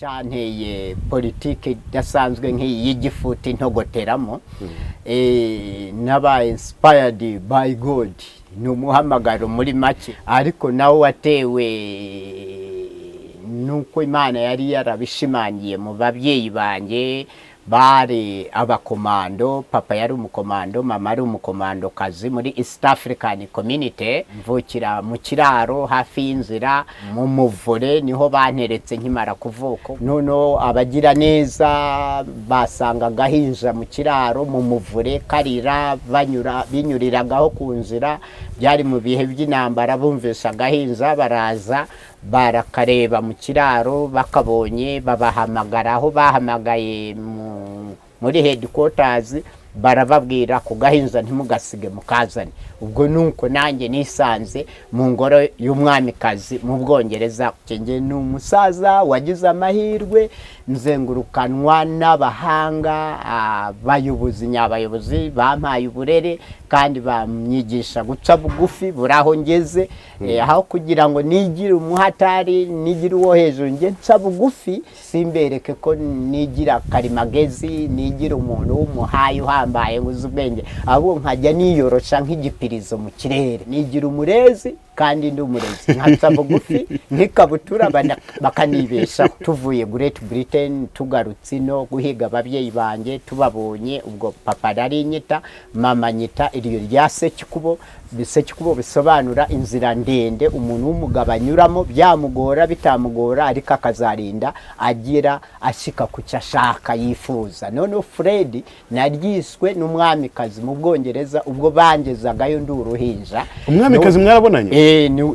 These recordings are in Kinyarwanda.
Cyanteye politiki idasanzwe nk'iyi y'igifuti ntogoteramo, nabaye inspired by God, ni umuhamagaro muri make, ariko nawe watewe nuko Imana yari yarabishimangiye mu babyeyi banjye. Bari abakomando, papa yari umukomando, mama ari umukomandokazi muri East African Community. Mvukira mu kiraro hafi y'inzira mu muvure, niho banteretse nkimara kuvuka. Noneho abagira neza basanga agahinja mu kiraro mu muvure karira, banyura binyuriragaho ku nzira. Byari mu bihe by'intambara. Bumvise agahinja baraza barakareba mu kiraro, bakabonye babahamagara aho bahamagaye muri headquarters, barababwira ku gahinja ntimugasige, mukazane. Ubwo nuko nanjye nisanze mu ngoro y'umwamikazi mu Bwongereza. Njye ni umusaza wagize amahirwe, nzengurukanwa n'abahanga, abayobozi nyabayobozi bampaye uburere kandi bamyigisha guca bugufi. Buri aho ngeze, aho kugira ngo nigire umuhatari, nigire uwo hejuru, njye nca bugufi, simbereke ko nigira karimagezi, nigira umuntu w'umuhayi uhambaye ngo uzi ubwenge, ahubwo nkajya niyorosha nk'igipirizo mu kirere. Nigira umurezi kandi ndi umurezi, nkaca bugufi nk'ikabutura, bakanibeshaho. Tuvuye Great Britain, tugarutse ino guhiga ababyeyi banjye, tubabonye, ubwo papa nari nyita, mama nyita iryo rya Sekikubo. Sekikubo bisobanura inzira ndende umuntu w'umugabo anyuramo, byamugora bitamugora, ariko akazarinda agira ashyika ku cyo ashaka yifuza. Noneho Fred naryiswe n'umwamikazi mu Bwongereza ubwo bangezagayo ndi uruhinja. Umwamikazi mwarabonanye?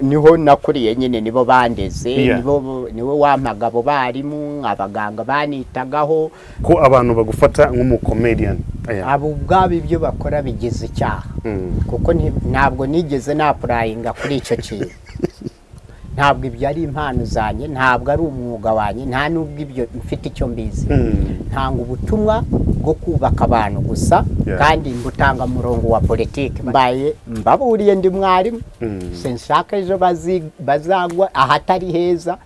Niho nakuriye nyine, nibo bandeze. Nibo, niwe wampaga abo barimu, abaganga banitagaho. Ko abantu bagufata nk'umucomedian. Abo ubwabo ibyo bakora bigize icyaha, kuko ntabwo nigeze na-applyinga kuri icyo kintu. Ntabwo ibyo ari impano zanjye, ntabwo ari umwuga wanjye, nta n'ubwo ibyo mfite icyo mbizi. Ntanga ubutumwa bwo kubaka abantu gusa, kandi mbutanga murongo wa politiki. Mbaye mbaburiye, ndi mwarimu, sinshaka ejo bazagwa ahatari heza.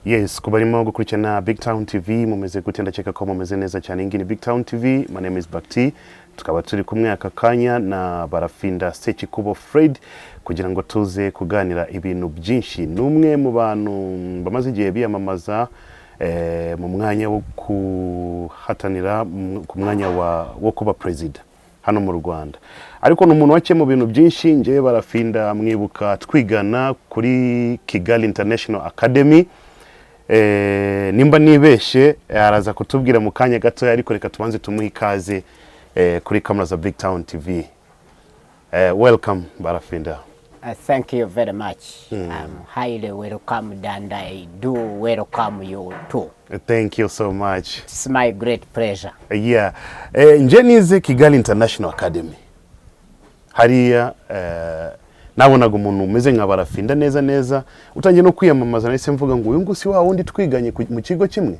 Yes, ku barimo gukurikirana Big Town TV, mumeze gute? Ndakeka ko mumeze neza cyane. Iyi ngiyi ni Big Town TV, my name is Bakti. Tukaba turi kumwe aka kanya na Barafinda Sekikubo Fred kugira ngo tuze kuganira ibintu byinshi. Ni umwe mu bantu bamaze igihe biyamamaza mu mwanya wo kuhatanira ku mwanya wo kuba perezida hano mu Rwanda, ariko ni umuntu wake mu bintu byinshi. Njyewe Barafinda mwibuka twigana kuri Kigali International Academy. Nimba nibeshe araza kutubwira mu kanya gatoya, ariko reka tubanze tumuhe ikaze kuri kamera za Big Town TV. Welcome Barafinda. Thank you very much. I'm highly welcomed and I do welcome you too. Thank you so much. It's my great pleasure. Yeah. Nje nize Kigali International Academy hariya, nabonaga umuntu umeze nka Barafinda neza neza utangiye no kwiyamamaza, nahise mvuga ngo uyu nguyu si wa wundi twiganye mu kigo kimwe?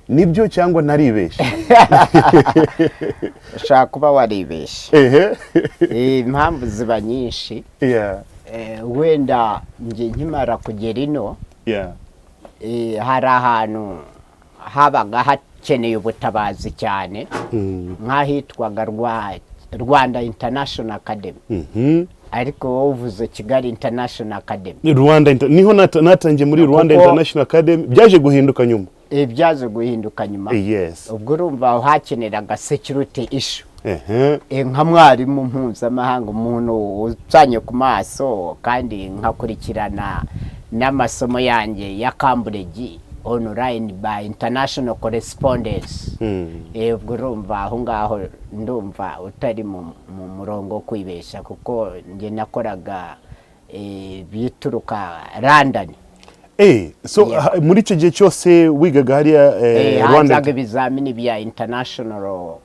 Nibyo cyangwa naribeshye? Ushobora kuba waribeshye. Impamvu ziba nyinshi. Wenda njye nkimara kugera ino, hari ahantu habaga hakeneye ubutabazi cyane, nk'ahitwaga Rwanda International Academy, ariko wowe uvuze Kigali International Academy. Rwanda niho natangiye muri Rwanda International Academy, byaje guhinduka nyuma. Byaje guhinduka nyuma. Ubwo urumva aho hakeneraga security issue. Nka mwarimu mpuzamahanga, umuntu ucanye ku maso, kandi nkakurikirana n'amasomo yanjye ya Cambridge online by international correspondence. Ubwo urumva aho ngaho ndumva utari mu murongo wo kwibesha, kuko njye nakoraga bituruka London. So muri icyo gihe cyose wigaga hariya Rwanda Hazaga ibizamini bya international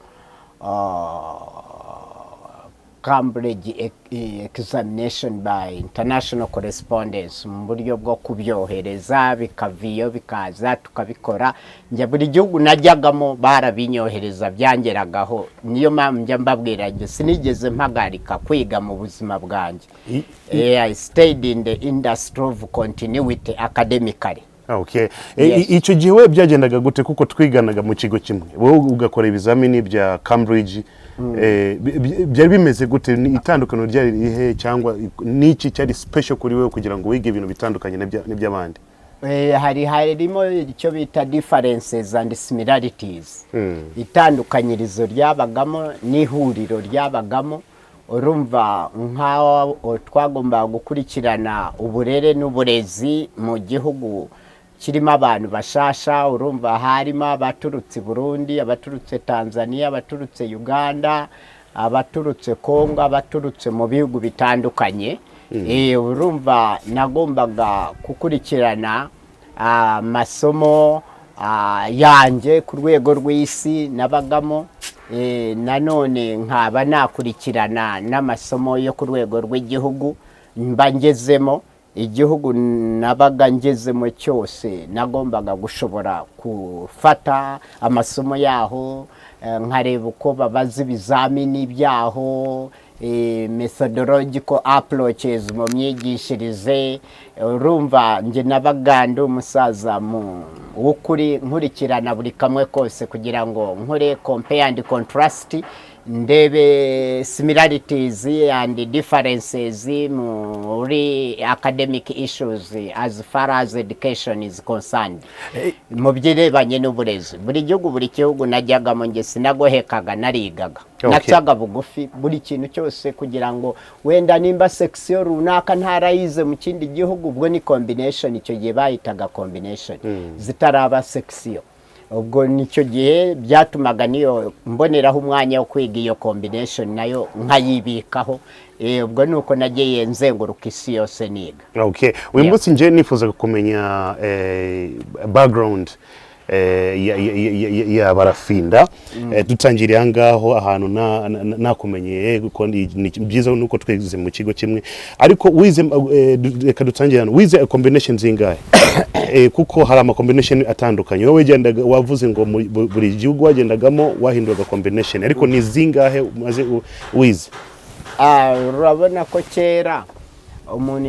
Cambridge examination by international correspondence, mu buryo bwo kubyohereza, bikava iyo bikaza tukabikora. Njya buri gihugu najyagamo barabinyohereza, byangeragaho. Niyo mpamvu njya mbabwira, njye sinigeze mpagarika kwiga mu buzima bwanjye. I stayed in the industry of continuity academically. Okay. Yes. Icyo gihe we byagendaga gute, kuko twiganaga mu kigo kimwe, wowe ugakora ibizamini bya Cambridge, byari bimeze gute? Ni itandukaniro ryari rihe, cyangwa niki cyari special kuri wowe kugira ngo wige ibintu bitandukanye n'iby'abandi? Harimo icyo bita differences and similarities, itandukanyirizo ryabagamo n'ihuriro ryabagamo. Urumva nk'aho twagombaga gukurikirana uburere n'uburezi mu gihugu kirimo abantu bashasha. Urumva harimo abaturutse i Burundi, abaturutse Tanzania, abaturutse Uganda, abaturutse Kongo, abaturutse mu bihugu bitandukanye. Urumva nagombaga gukurikirana amasomo yanjye ku rwego rw'isi nabagamo, nanone nkaba nakurikirana n'amasomo yo ku rwego rw'igihugu mba ngezemo. Igihugu nabaga ngezemo cyose nagombaga gushobora gufata amasomo yaho, nkareba uko babaza ibizamini byaho, methodological approaches mu myigishirize. Urumva njye nabaga ndi umusaza mu w'ukuri, nkurikirana buri kamwe kose kugira ngo nkore compare and contrast, ndebe similarities and differences muri academic issues as far as education is concerned, mu byirebanye n'uburezi. Buri gihugu najyagamo, njye sinagohekaga, narigaga. Nacaga bugufi buri kintu cyose, kugira ngo wenda nimba section runaka ntarayize mu kindi gihugu, ubwo ni combination, icyo gihe bayitaga combination zitaraba section. Ubwo nicyo gihe byatumaga niyo mboneraho umwanya wo kwiga iyo combination, nayo nkayibikaho. Ubwo ni uko nagiye nzenguruka isi yose niga. Okay, uyu munsi nje nifuzaga kumenya background ya Barafinda. Dutangiriye aha ngaho ahantu nakumenyeye, kuko ni byiza nuko twize mu kigo kimwe. Ariko wize, reka dutangire hano, wize combination zingahe? Kuko hari ama combination atandukanye. Wowe wagendaga, wavuze ngo buri gihugu wagendagamo wahinduraga combination, ariko ni zingahe umaze wize? Urabona ko kera umuntu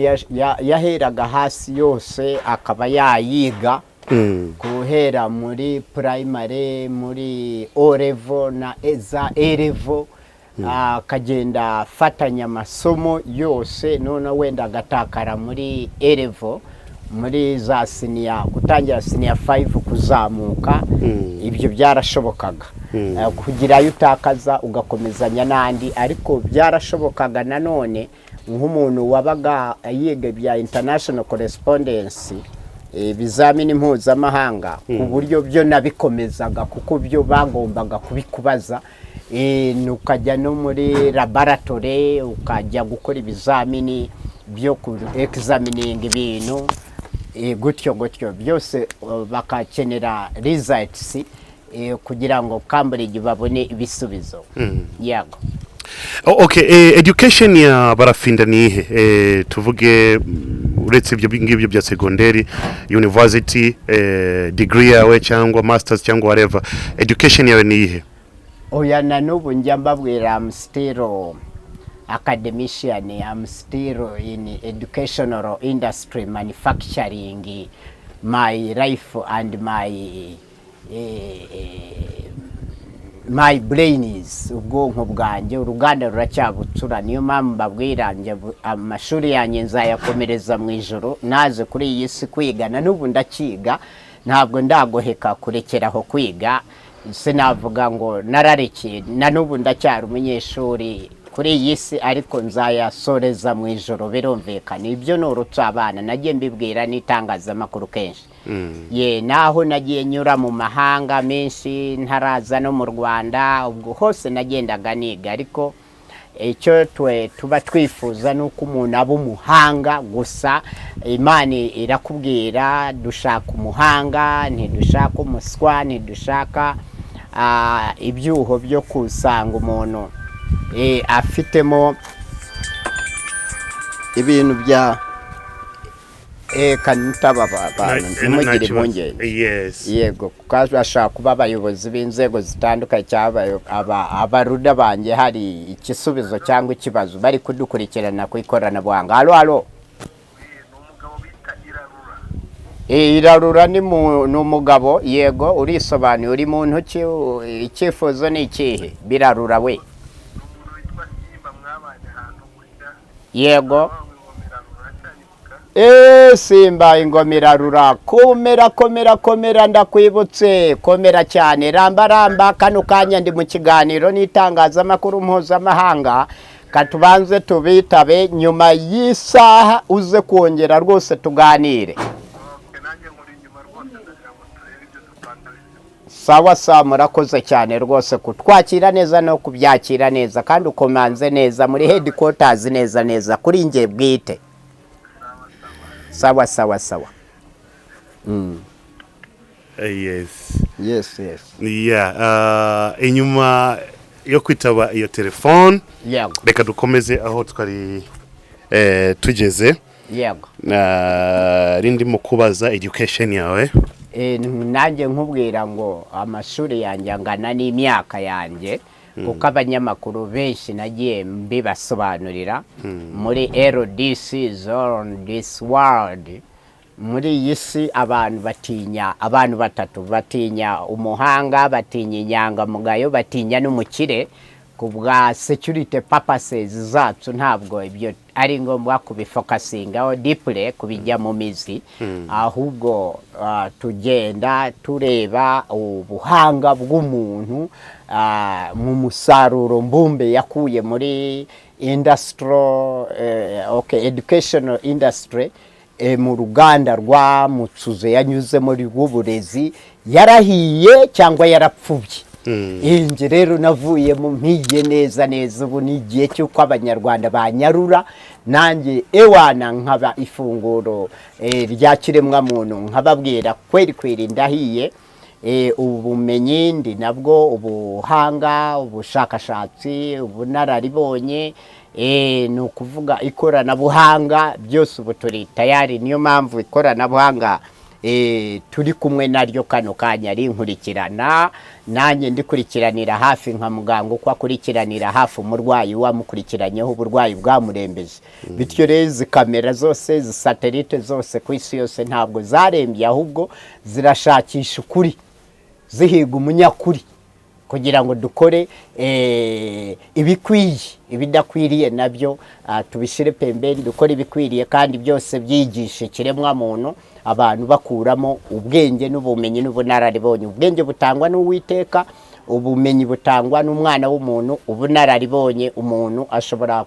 yaheraga hasi yose akaba yayiga, guhera muri primary, muri O level na za A level, akagenda afatanya amasomo yose, none wenda agatakara muri A level, muri za senior, gutangira senior 5 kuzamuka. Ibyo byarashobokaga, kugira ayo utakaza ugakomezanya n'andi. Ariko byarashobokaga nanone nk'umuntu wabaga yiga ibya international correspondence, ibizamini mpuzamahanga, ku buryo byo nabikomezaga, kuko byo bagombaga kubikubaza. Ukajya no muri laboratory, ukajya gukora ibizamini byo ku examining ibintu, gutyo gutyo byose, bakakenera results, kugira ngo Cambridge babone ibisubizo, yego. Oh, okay, education ya Barafinda ni ihe? Tuvuge uretse ibyo ngibyo bya segonderi, university, degree yawe cyangwa masters cyangwa whatever, education yawe ni ihe? Oya, na n'ubu njya mbabwira, I'm still academician, I'm still in educational industry, manufacturing my life and my brains, ubwonko bwanjye uruganda ruracyabucura. Niyo mpamvu mbabwira njye amashuri yanjye nzayakomereza mu ijoro. Naze kuri iyi si kwiga, na n'ubu ndakiga, ntabwo ndagoheka kurekeraho kwiga. Sinavuga ngo nararekeye, na n'ubu ndacyari umunyeshuri kuri iyi si, ariko nzayasoreza mu ijoro, birumvikana. Ibyo ni urutse abana, nagiye mbibwira n'itangazamakuru kenshi. Ye, naho nagiye nyura mu mahanga menshi ntaraza no mu Rwanda, ubwo hose nagendaga niga. Ariko icyo twe tuba twifuza ni uko umuntu aba umuhanga gusa. Imana irakubwira, dushaka umuhanga, ntidushaka umuswa, ntidushaka ibyuho byo kusanga umuntu. Afitemo ibintu bya Kanitaba abantu ntimugire impungenge. Yego, kuko bashobora kuba abayobozi b'inzego zitandukanye cyangwa abaruda banjye, hari igisubizo cyangwa ikibazo bari kudukurikirana ku ikoranabuhanga. Allo, allo. Ni umugabo bita Irarura. Irarura ni umugabo, yego, urisobanuye. Uri muntu ki? Icyifuzo ni ikihe, Birarura we? Ni umuntu witwa Simba, mwabanye ahantu gutya. Bavuga ngo Irarura aracyanyibuka. Simba ingoma irarura, komera, komera, komera, ndakwibutse, komera cyane, ramba ramba. Kano kanya ndi mu kiganiro n'itangazamakuru mpuzamahanga, katubanze tubitabe, nyuma y'isaha uze kongera rwose tuganire. Okay, nanjye nkuri inyuma rwose, ndagira ngo turebe ibyo dupanga bizima. Sawa sawa, murakoze cyane rwose kutwakira neza no kubyakira neza, kandi ukomanze neza muri headquarters neza neza kuri njye bwite. Sawa sawa sawa. Yes. Yes. Yeah, inyuma yo kwitaba iyo telefone, reka dukomeze aho twari tugeze. Rindimo kubaza education yawe. Nanjye nkubwira ngo amashuri yanjye angana n'imyaka yanjye, kuko abanyamakuru benshi nagiye mbibasobanurira muri LDC zone, this world. Muri iyi si abantu batinya abantu batatu: batinya umuhanga, batinya inyangamugayo, batinya n'umukire. Ku bwa security purposes zacu ntabwo ibyo ari ngombwa kubifocusingaho deeply, kubijya mu mizi, ahubwo tugenda tureba ubuhanga bw'umuntu mu musaruro mbumbe yakuye muri industrial, okay, educational industry, mu ruganda rwa mutsuze yanyuzemo rw'uburezi, yarahiye cyangwa yarapfubye. Njye rero navuyemo mpiye neza neza. Ubu ni igihe cy'uko Abanyarwanda banyarura, nanjye ewana nkaba ifunguro rya kiremwamuntu, nkababwira kweri kweri ndahiye. Ubumenyi ndi nabwo, ubuhanga, ubushakashatsi, ubunararibonye, ni ukuvuga ikoranabuhanga, byose ubu turi tayari. Niyo mpamvu ikoranabuhanga turi kumwe naryo kano kanya rinkurikirana, nanjye ndikurikiranira hafi nka muganga uko akurikiranira hafi umurwayi wamukurikiranyeho uburwayi bwamurembeje. Bityo rero izi kamera zose, izi satellite zose ku isi yose ntabwo zarembye, ahubwo zirashakisha ukuri, zihiga umunyakuri kugira ngo dukore ibikwiye. Ibidakwiriye nabyo tubishyire pembeni, dukore ibikwiriye, kandi byose byigisha ikiremwamuntu, abantu bakuramo ubwenge n'ubumenyi n'ubunararibonye. Ubwenge butangwa n'Uwiteka, ubumenyi butangwa n'umwana w'umuntu, ubunararibonye umuntu ashobora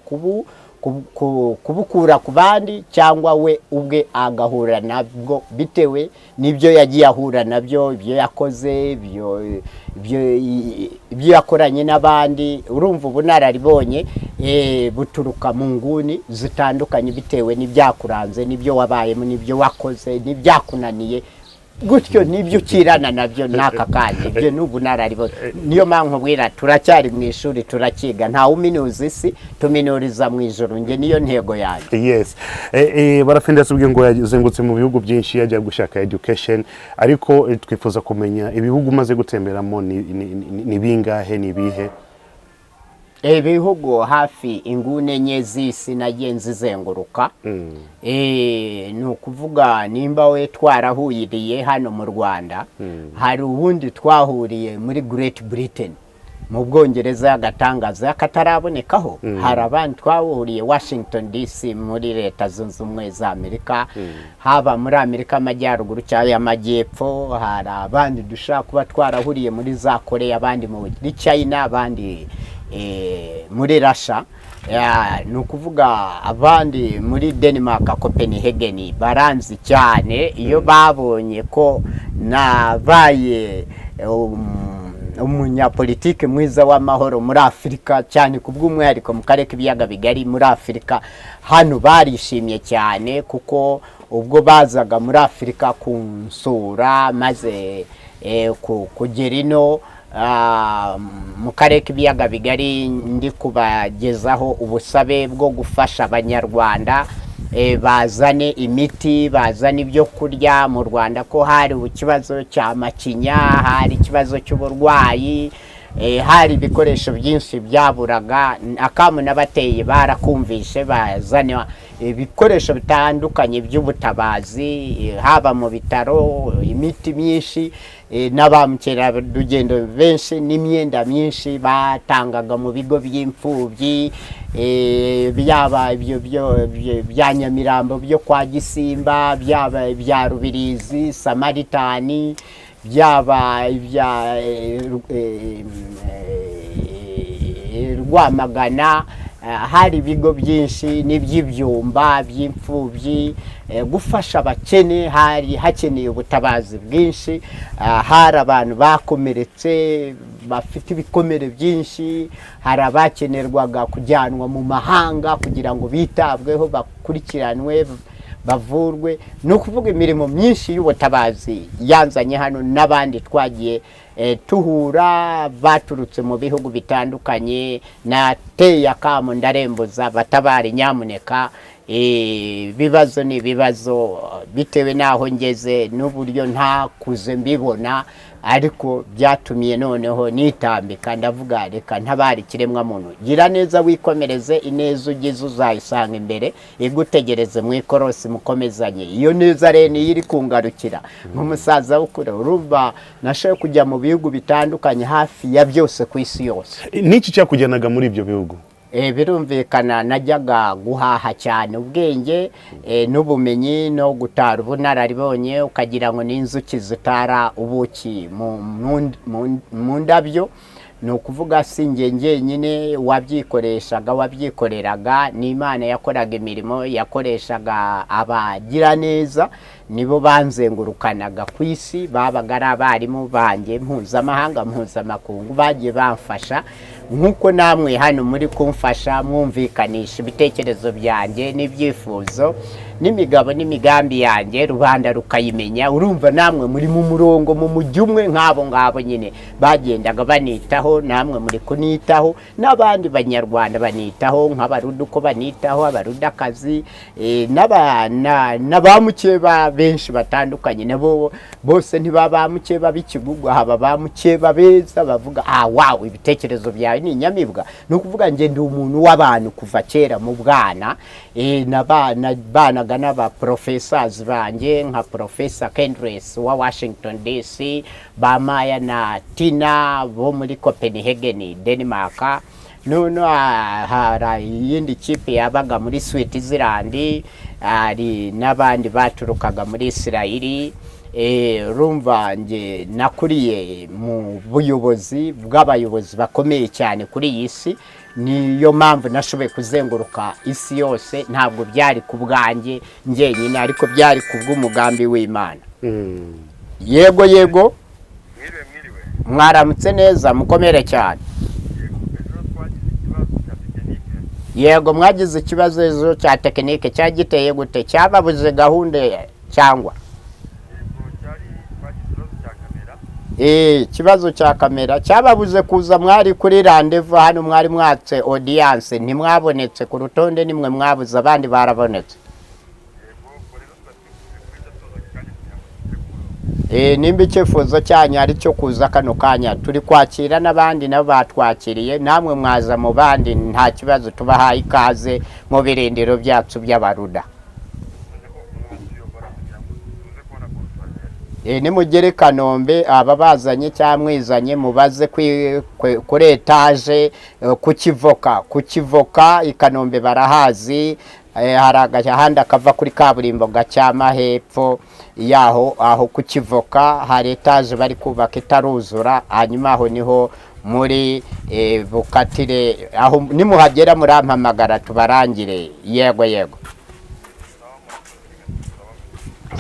kubukura ku bandi cyangwa we ubwe agahura nabwo bitewe n'ibyo yagiye ahura nabyo, ibyo yakoze, ibyo yakoranye n'abandi. Urumva ubunararibonye buturuka mu nguni zitandukanye bitewe n'ibyakuranze, n'ibyo wabayemo, n'ibyo wakoze, n'ibyakunaniye gutyo, n'ibyo ukirana nabyo n'aka kanya. Ibyo ni ubunararibonye. Niyo mpamvu nkubwira turacyari mu ishuri, turakiga. Ntawe uminuza isi, tuminuriza mu ijoro. Njye niyo ntego yanjye. Yes, Barafinda yatubwiye ngo yazengutse mu bihugu byinshi yajya gushaka education, ariko twifuza kumenya ibihugu umaze gutemberamo ni bingahe, ni ibihe? Ibihugu hafi inguni enye z'isi nagiye nzizenguruka. Ni ukuvuga nimba we twarahuriye hano mu Rwanda, hari ubundi twahuriye muri Great Britain, mu Bwongereza y'agatangaza y'akatarabonekaho. Hari abandi twahuriye Washington DC muri Leta Zunze Ubumwe za Amerika, haba muri Amerika Amajyaruguru cyangwa Amajyepfo. Hari abandi dushobora kuba twarahuriye muri za Korea, abandi muri China, abandi muri Russia. Ni ukuvuga abandi muri Denmark, Copenhagen, baranzi cyane iyo babonye ko nabaye umunyapolitike mwiza w'amahoro muri Afurika, cyane ku bw'umwihariko mu karere k'Ibiyaga Bigari muri Afurika. Hano barishimye cyane kuko ubwo bazaga muri Afurika kunsura maze kugera ino. mu karere k'ibiyaga bigari, ndi kubagezaho ubusabe bwo gufasha Abanyarwanda, bazane imiti, bazane ibyo kurya mu Rwanda, ko hari ikibazo cya macinya, hari ikibazo cy'uburwayi, hari ibikoresho byinshi byaburaga. Akamu n'abateye barakumvishe, bazana ibikoresho bitandukanye by'ubutabazi, haba mu bitaro, imiti myinshi, na ba mukerarugendo benshi n'imyenda myinshi batangaga mu bigo by'imfubyi, byaba ibyo bya Nyamirambo byo kwa Gisimba, byaba ibya Rubirizi Samaritani, byaba ibya Rwamagana, hari ibigo byinshi n'iby'ibyumba by'imfubyi, gufasha abakene. Hari hakeneye ubutabazi bwinshi, hari abantu bakomeretse bafite ibikomere byinshi, hari abakenerwaga kujyanwa mu mahanga kugira ngo bitabweho, bakurikiranwe, bavurwe. Ni ukuvuga imirimo myinshi y'ubutabazi yanzanye hano, n'abandi twagiye tuhura baturutse mu bihugu bitandukanye. Nateye akamu, ndarembuza, batabare nyamuneka. Ibibazo ni ibibazo bitewe n'aho ngeze n'uburyo ntakuze mbibona, ariko byatumye noneho nitambika, ndavuga reka ntabare ikiremwamuntu. Gira neza wikomereze, ineza ugize uzayisanga imbere igutegereze mu ikorosi, mukomezanye. Iyo neza rero niyo iri kungarukira nk'umusaza w'ukure. Urumva nashoboye kujya mu bihugu bitandukanye hafi ya byose ku isi yose. N'iki cyakujyanaga muri ibyo bihugu? Birumvikana najyaga guhaha cyane ubwenge n'ubumenyi no gutara ubunararibonye, ukagira ngo ni inzuki zitara ubuki mu ndabyo. Ni ukuvuga si njye njyenyine wabyikoreshaga, wabyikoreraga, n'Imana yakoraga imirimo, yakoreshaga abagiraneza, nibo banzengurukanaga ku isi, babaga ari abarimu banjye mpuzamahanga, mpuzamakungu, bagiye bamfasha nk'uko namwe hano muri kumfasha, mwumvikanisha ibitekerezo byanjye n'ibyifuzo n'imigabo n'imigambi yanjye, rubanda rukayimenya. Urumva namwe muri mu murongo, mu mujyi umwe nk'abo ngabo nyine bagendaga banitaho, namwe muri kunitaho, n'abandi Banyarwanda banitaho, nk'abaruduko banitaho, abarudakazi, na ba mukeba benshi batandukanye, nabo bose ntibaba mukeba b'ikigugu, haba ba mukeba beza bavuga wow, ibitekerezo byawe ni inyamibwa. Ni ukuvuga njye ndi umuntu w'abantu kuva kera mu bwana, nabanaga n'aba professors banjye nka Professor Kendres wa Washington DC, ba Maya na Tina bo muri Copenhagen, Denmark. None hari iyindi kipe yabaga muri Switzerland, hari n'abandi baturukaga muri Israeli. Urumva nge nakuriye mu buyobozi bw'abayobozi bakomeye cyane kuri iyi si, niyo mpamvu nashoboye kuzenguruka isi yose. Ntabwo byari ku bwanjye njyenyine, ariko byari ku bw'umugambi w'Imana. Yego yego. Mwiriwe, mwiriwe. Mwaramutse neza, mukomere cyane. Yego, ejo twagize ikibazo cya tekinike. Yego, mwagize ikibazo ejo cya tekinike. Cyagiteye gute? Cyababuze gahunda cyangwa? Yego, cyari twagize ikibazo cya kamera. Ikibazo cya kamera cyababuze kuza. Mwari kuri rendez-vous hano, mwari mwatse audience, ntimwabonetse ku rutonde, nimwe mwabuze, abandi barabonetse. Yego, ubwo rero tuba twifuje guhita tuza aka kanya kugira ngo twitegure. Nimba icyifuzo cyanyu ari cyo kuza kano kanya, turi kwakira n'abandi nabo batwakiriye, namwe mwaza mu bandi, nta kibazo, tubahaye ikaze mu birindiro byacu by'abaruda. Noneho mwatuyobora kugira ngo tuze kubona ko tuhagera. Nimugere i Kanombe, ababazanye cyangwa mwizanye, mubaze kuri etaje, ku Kivoka i Kanombe barahazi. Hari agahanda kava kuri kaburimbo gacyama hepfo yaho, aho ku Kivoka hari etaje bari kubaka itaruzura, hanyuma aho niho muri, bukatire aho, nimuhagera murampamagara tubarangire. Yego yego.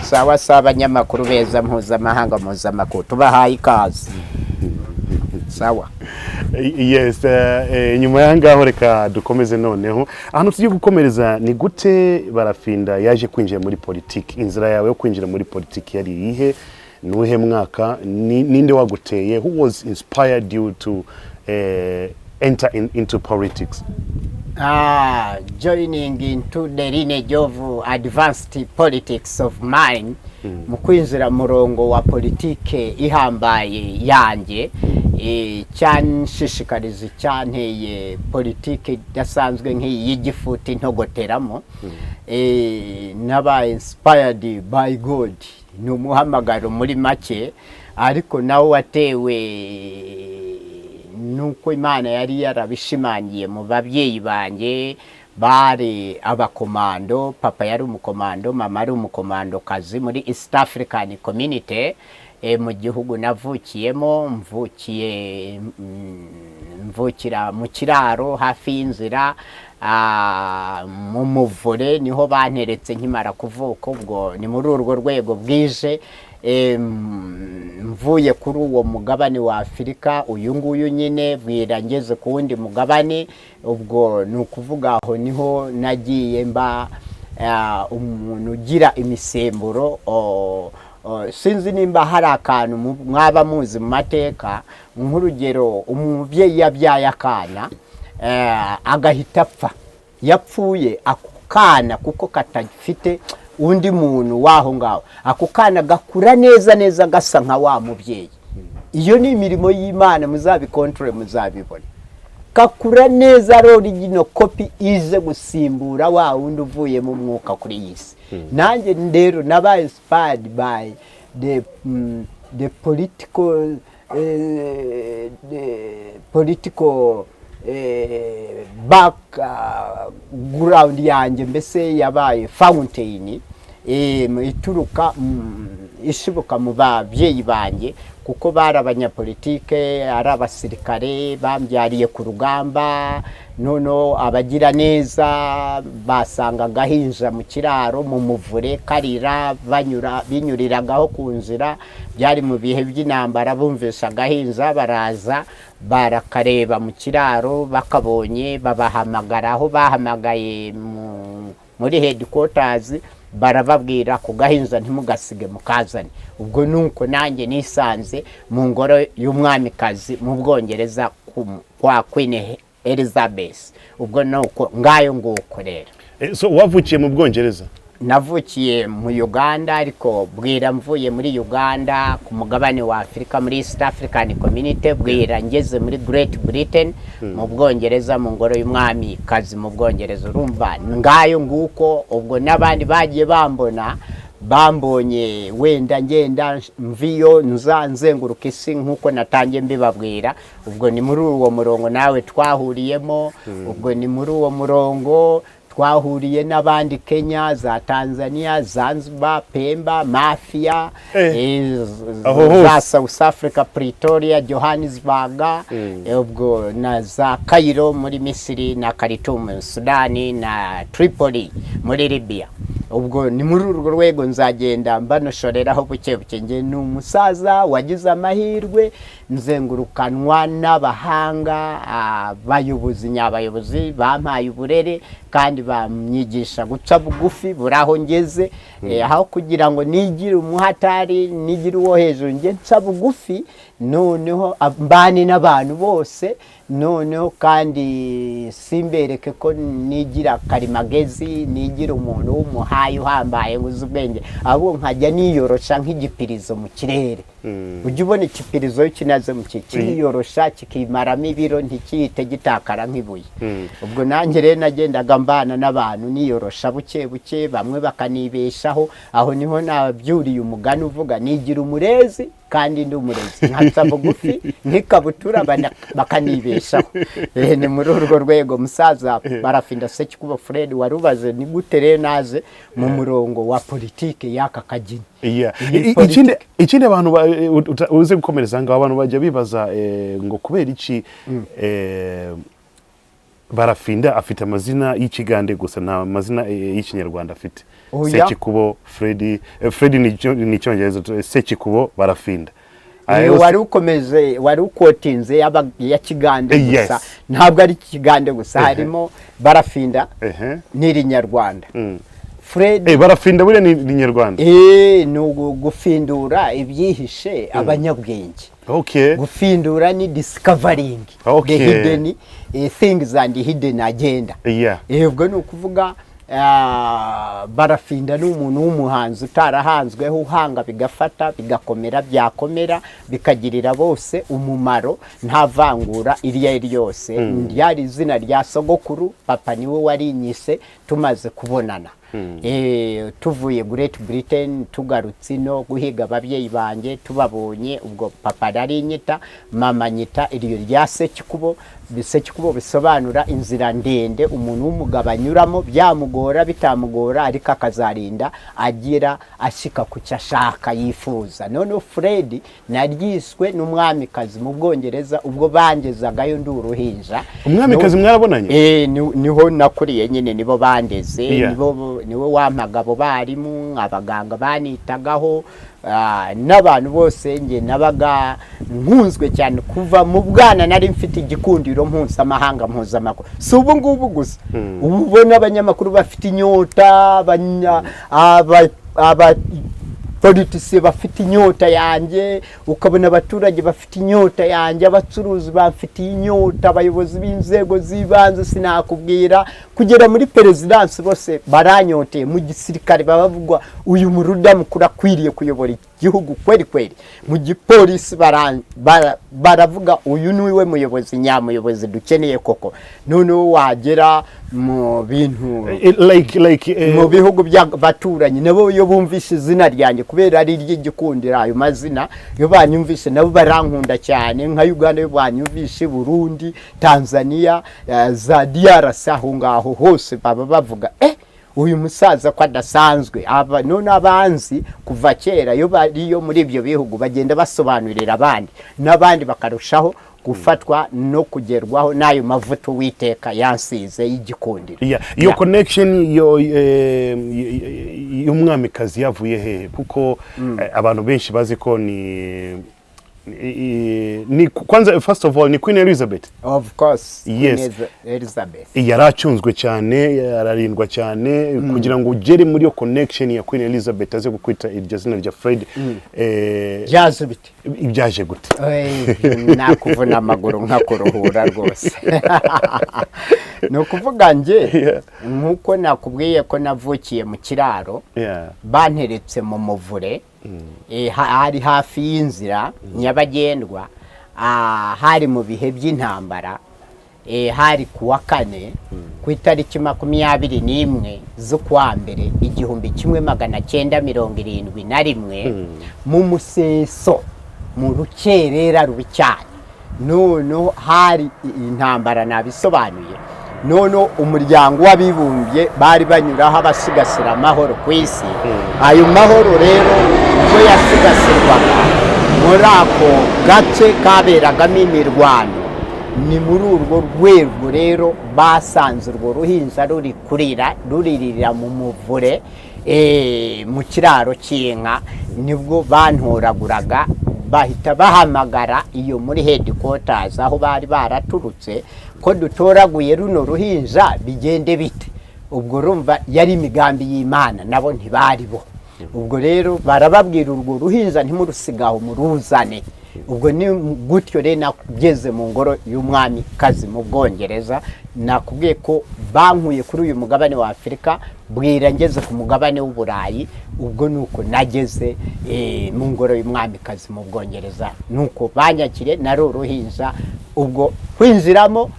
Sawa sawa, abanyamakuru beza mpuzamahanga, mpuzamakuru, tubahaye ikaze, sawa. Yes, nyuma y'aha ngaho reka dukomeze noneho ahantu tugiye gukomereza. Ni gute Barafinda yaje kwinjira muri politiki? Inzira yawe yo kwinjira muri politiki yari iyihe? Ni uwuhe mwaka? Ninde waguteye? Who was inspired you to enter into politics? Joining into the lineage of advanced politics of mine, mu kwinjira murongo wa politike ihambaye yanjye, cyanshishikariza, cyanteye politike idasanzwe nk'iyi y'igifuti ntogoteramo, nabaye inspired by God. Ni umuhamagaro muri make, ariko nawe watewe nuko Imana yari yarabishimangiye mu babyeyi banjye bari abakomando. Papa yari umukomando, mama ari umukomandokazi muri East African Community, mu gihugu navukiyemo. Mvukiye mvukira mu kiraro hafi y'inzira, mu muvure niho banteretse nkimara kuvuka. Ubwo ni muri urwo rwego bwije. Mvuye kuri uwo mugabane wa Afurika uyu nguyu nyine, bwira ngeze ku wundi mugabane. Ubwo ni ukuvuga aho niho nagiye mba umuntu ugira imisemburo. Sinzi nimba hari akantu mwaba muzi mu mateka, nk'urugero umubyeyi yabyaye akana, agahita apfa. Yapfuye, ako kana kuko katafite undi muntu w'aho ngaho, ako kana gakura neza neza gasa nka wa mubyeyi. Iyo ni imirimo y'Imana, muzabikontorore muzabibona. Kakura neza ari original copy ize gusimbura wa wundi uvuye mu mwuka kuri iyi si. Nanjye rero nabaye inspired by the political background yanjye, mbese yabaye fountain ituruka ishibuka mu babyeyi banjye, kuko bari abanyapolitike, ari abasirikare bambyariye ku rugamba. Noneho abagira neza basanga agahinja mu kiraro mu muvure karira, banyura binyuriragaho ku nzira, byari mu bihe by'intambara. Bumvise agahinja baraza barakareba mu kiraro, bakabonye babahamagara aho bahamagaye muri headquarters, barababwira ku gahinja ntimugasige, mukazane. Ubwo nuko nanjye nisanze mu ngoro y'umwamikazi mu Bwongereza kwa Queen Elizabeth. Ubwo nuko ngayo nguko rero. So wavukiye mu Bwongereza? Navukiye mu Uganda, ariko bwira mvuye muri Uganda ku mugabane wa Afurika, muri East African Community, bwira ngeze muri Great Britain, mu Bwongereza, mu ngoro y'umwami kazi mu Bwongereza. Urumva ngayo nguko. Ubwo n'abandi bagiye bambona, bambonye wenda ngenda mviyo nza nzenguruka isi nk'uko natangiye mbibabwira. Ubwo ni muri uwo murongo nawe twahuriyemo. Ubwo ni muri uwo murongo twahuriye n'abandi Kenya, za Tanzania, Zanzibar, Pemba, Mafia, Aho hose. za South Africa, Pretoria, Johannesburg, ubwo na za Cairo muri Misiri, na Khartoum Sudani, na Tripoli muri Libya. Ubwo ni muri urwo rwego nzagenda mbanoshoreraho buke buke. Nge ni umusaza wagize amahirwe nzengurukanwa n'abahanga, abayobozi nyabayobozi bampaye uburere kandi bamyigisha guca bugufi. Buri aho ngeze, aho kugira ngo nigire umuhatari, nigire uwo hejuru, nge nca bugufi, noneho mbane n'abantu bose. Noneho kandi simbereke ko nigira karimagezi, nigira umuntu w'umuhayi uhambaye ngo uzi ubwenge, ahubwo nkajya niyorosha nk'igipirizo mu kirere. Ujya ubona igipirizo iyo kinaze mu kirere kiriyorosha, kikimaramo ibiro, ntikihite gitakara nk'ibuye. Ubwo nanjye rero nagendaga mbana n'abantu niyorosha buke buke, bamwe bakanibeshaho. Aho niho nabyuriye umugani uvuga nigira umurezi kandi ndi umurezi, nkaca bugufi nk'ikabutura, bakanibeshaho. Ni muri urwo rwego, musaza Barafinda Sekikubo Fred warubaze ni gute rero naze mu murongo wa politike y'aka kageni. Iyi politike. Ikindi abantu uze gukomereza ngaho, abantu bajya bibaza ngo kubera iki Barafinda afite amazina y'Ikigande gusa, nta mazina y'Ikinyarwanda afite? Oya. Sekikubo Freddy, Freddy ni Icyongereza, Sekikubo Barafinda. Aya Wari ukomeze, wari ukotinze ya Kigande gusa. Ntabwo ari Kigande gusa, harimo Barafinda n'Irinyarwanda. Fred. Barafinda buriya ni Nyarwanda. Ni gufindura ibyihishe abanyabwenge. Gufindura ni discovering the hidden things and hidden agenda. Ubwo ni ukuvuga Barafinda ni umuntu w'umuhanzi utarahanzweho, uhanga bigafata, bigakomera, byakomera bikagirira bose umumaro, nta vangura iryo ari ryose. Ryari izina rya sogokuru, papa niwe warinyise tumaze kubonana. Tuvuye Great Britain tugarutse ino guhiga ababyeyi banjye, tubabonye, ubwo papa ararinyita, mama nyita iryo rya Sekikubo. Sekikubo bisobanura inzira ndende umuntu w'umugabo anyuramo, byamugora bitamugora, ariko akazarinda agira ashika ku cyo ashaka yifuza. Noneho Fred naryiswe n'umwamikazi mu Bwongereza ubwo bangezagayo ndi uruhinja. Umwamikazi mwarabonanye? Niho nakuriye nyine, nibo bandeze. Nibo, niwe wampaga abo barimu, abaganga banitagaho, n'abantu bose. Njye nabaga nkunzwe cyane kuva mu bwana, nari mfite igikundiro mpuzamahanga, mpuzamakuru. Si ubu ngubu gusa, ubu ubona abanyamakuru bafite inyota, aba politisiye bafite inyota yanjye, ukabona abaturage bafite inyota yanjye, abacuruzi bafitiye inyota, abayobozi b'inzego z'ibanze sinakubwira, kugera muri perezidansi bose baranyoteye. Mu gisirikare baba bavugwa uyu muruda mukuru akwiriye kuyobora igihugu kweri kweri. Mu gipolisi baravuga uyu niwe muyobozi nyamuyobozi dukeneye koko. Noneho wagera mu bintu Like mu bihugu by'abaturanyi, nabo iyo bumvishe izina ryanjye, kubera ari iry'igikundiro ayo mazina, iyo banyumvishe nabo barankunda cyane. Nka Uganda iyo banyumvishe, Burundi, Tanzania, za DRC, aho ngaho hose baba bavuga uyu musaza ko adasanzwe. Aba none abanzi kuva kera iyo bariyo muri ibyo bihugu bagenda basobanurira abandi, n'abandi bakarushaho gufatwa no kugerwaho n'ayo mavuta Uwiteka yansize y'igikundiro. Yeah. Iyo connection yo y'umwamikazi yavuye hehe? Kuko abantu benshi bazi ko ni kwanza, first of all, ni Queen Elizabeth. Of course. Yes. Queen Elizabeth. Yari acunzwe cyane, ararindwa cyane. Kugira ngo ugere muri iyo connection ya Queen Elizabeth aze kukwita iryo zina rya Fred, Byaje bite? Ibyaje gute? Nakuvuna amaguru nkakuruhura rwose. Ni ukuvuga njye, nk'uko nakubwiye ko navukiye mu kiraro, banteretse mu muvure, hari hafi y'inzira nyabagendwa, hari mu bihe by'intambara, hari ku wa kane ku itariki 21 z'ukwa mbere 1971, mu museso, mu rukerera rubi cyane. Noneho hari intambara, nabisobanuye. Noneho Umuryango w'Abibumbye bari banyuraho, abasigasira amahoro ku isi. Ayo mahoro rero ubwo yasigasirwaga muri ako gace kaberagamo imirwano, ni muri urwo rwego rero basanze urwo ruhinja ruri kurira, ruririra mu muvure, mu kiraro cy'inka. Nibwo bantoraguraga, bahita bahamagara iyo muri headquarters aho bari baraturutse ko dutoraguye runo ruhinja, bigende bite? Ubwo urumva yari imigambi y'Imana, nabo ntibari bo. Ubwo rero barababwira, urwo ruhinja ntimurusigaho, muruzane. Ubwo ni gutyo rero nageze mu ngoro y'umwami kazi mu Bwongereza. Nakubwiye ko bankuye kuri uyu mugabane wa Afurika, bwira ngeze ku mugabane w'Uburayi. Ubwo nuko nageze mu ngoro y'umwamikazi mu Bwongereza, nuko banyakire nari uruhinja. Ubwo kwinjiramo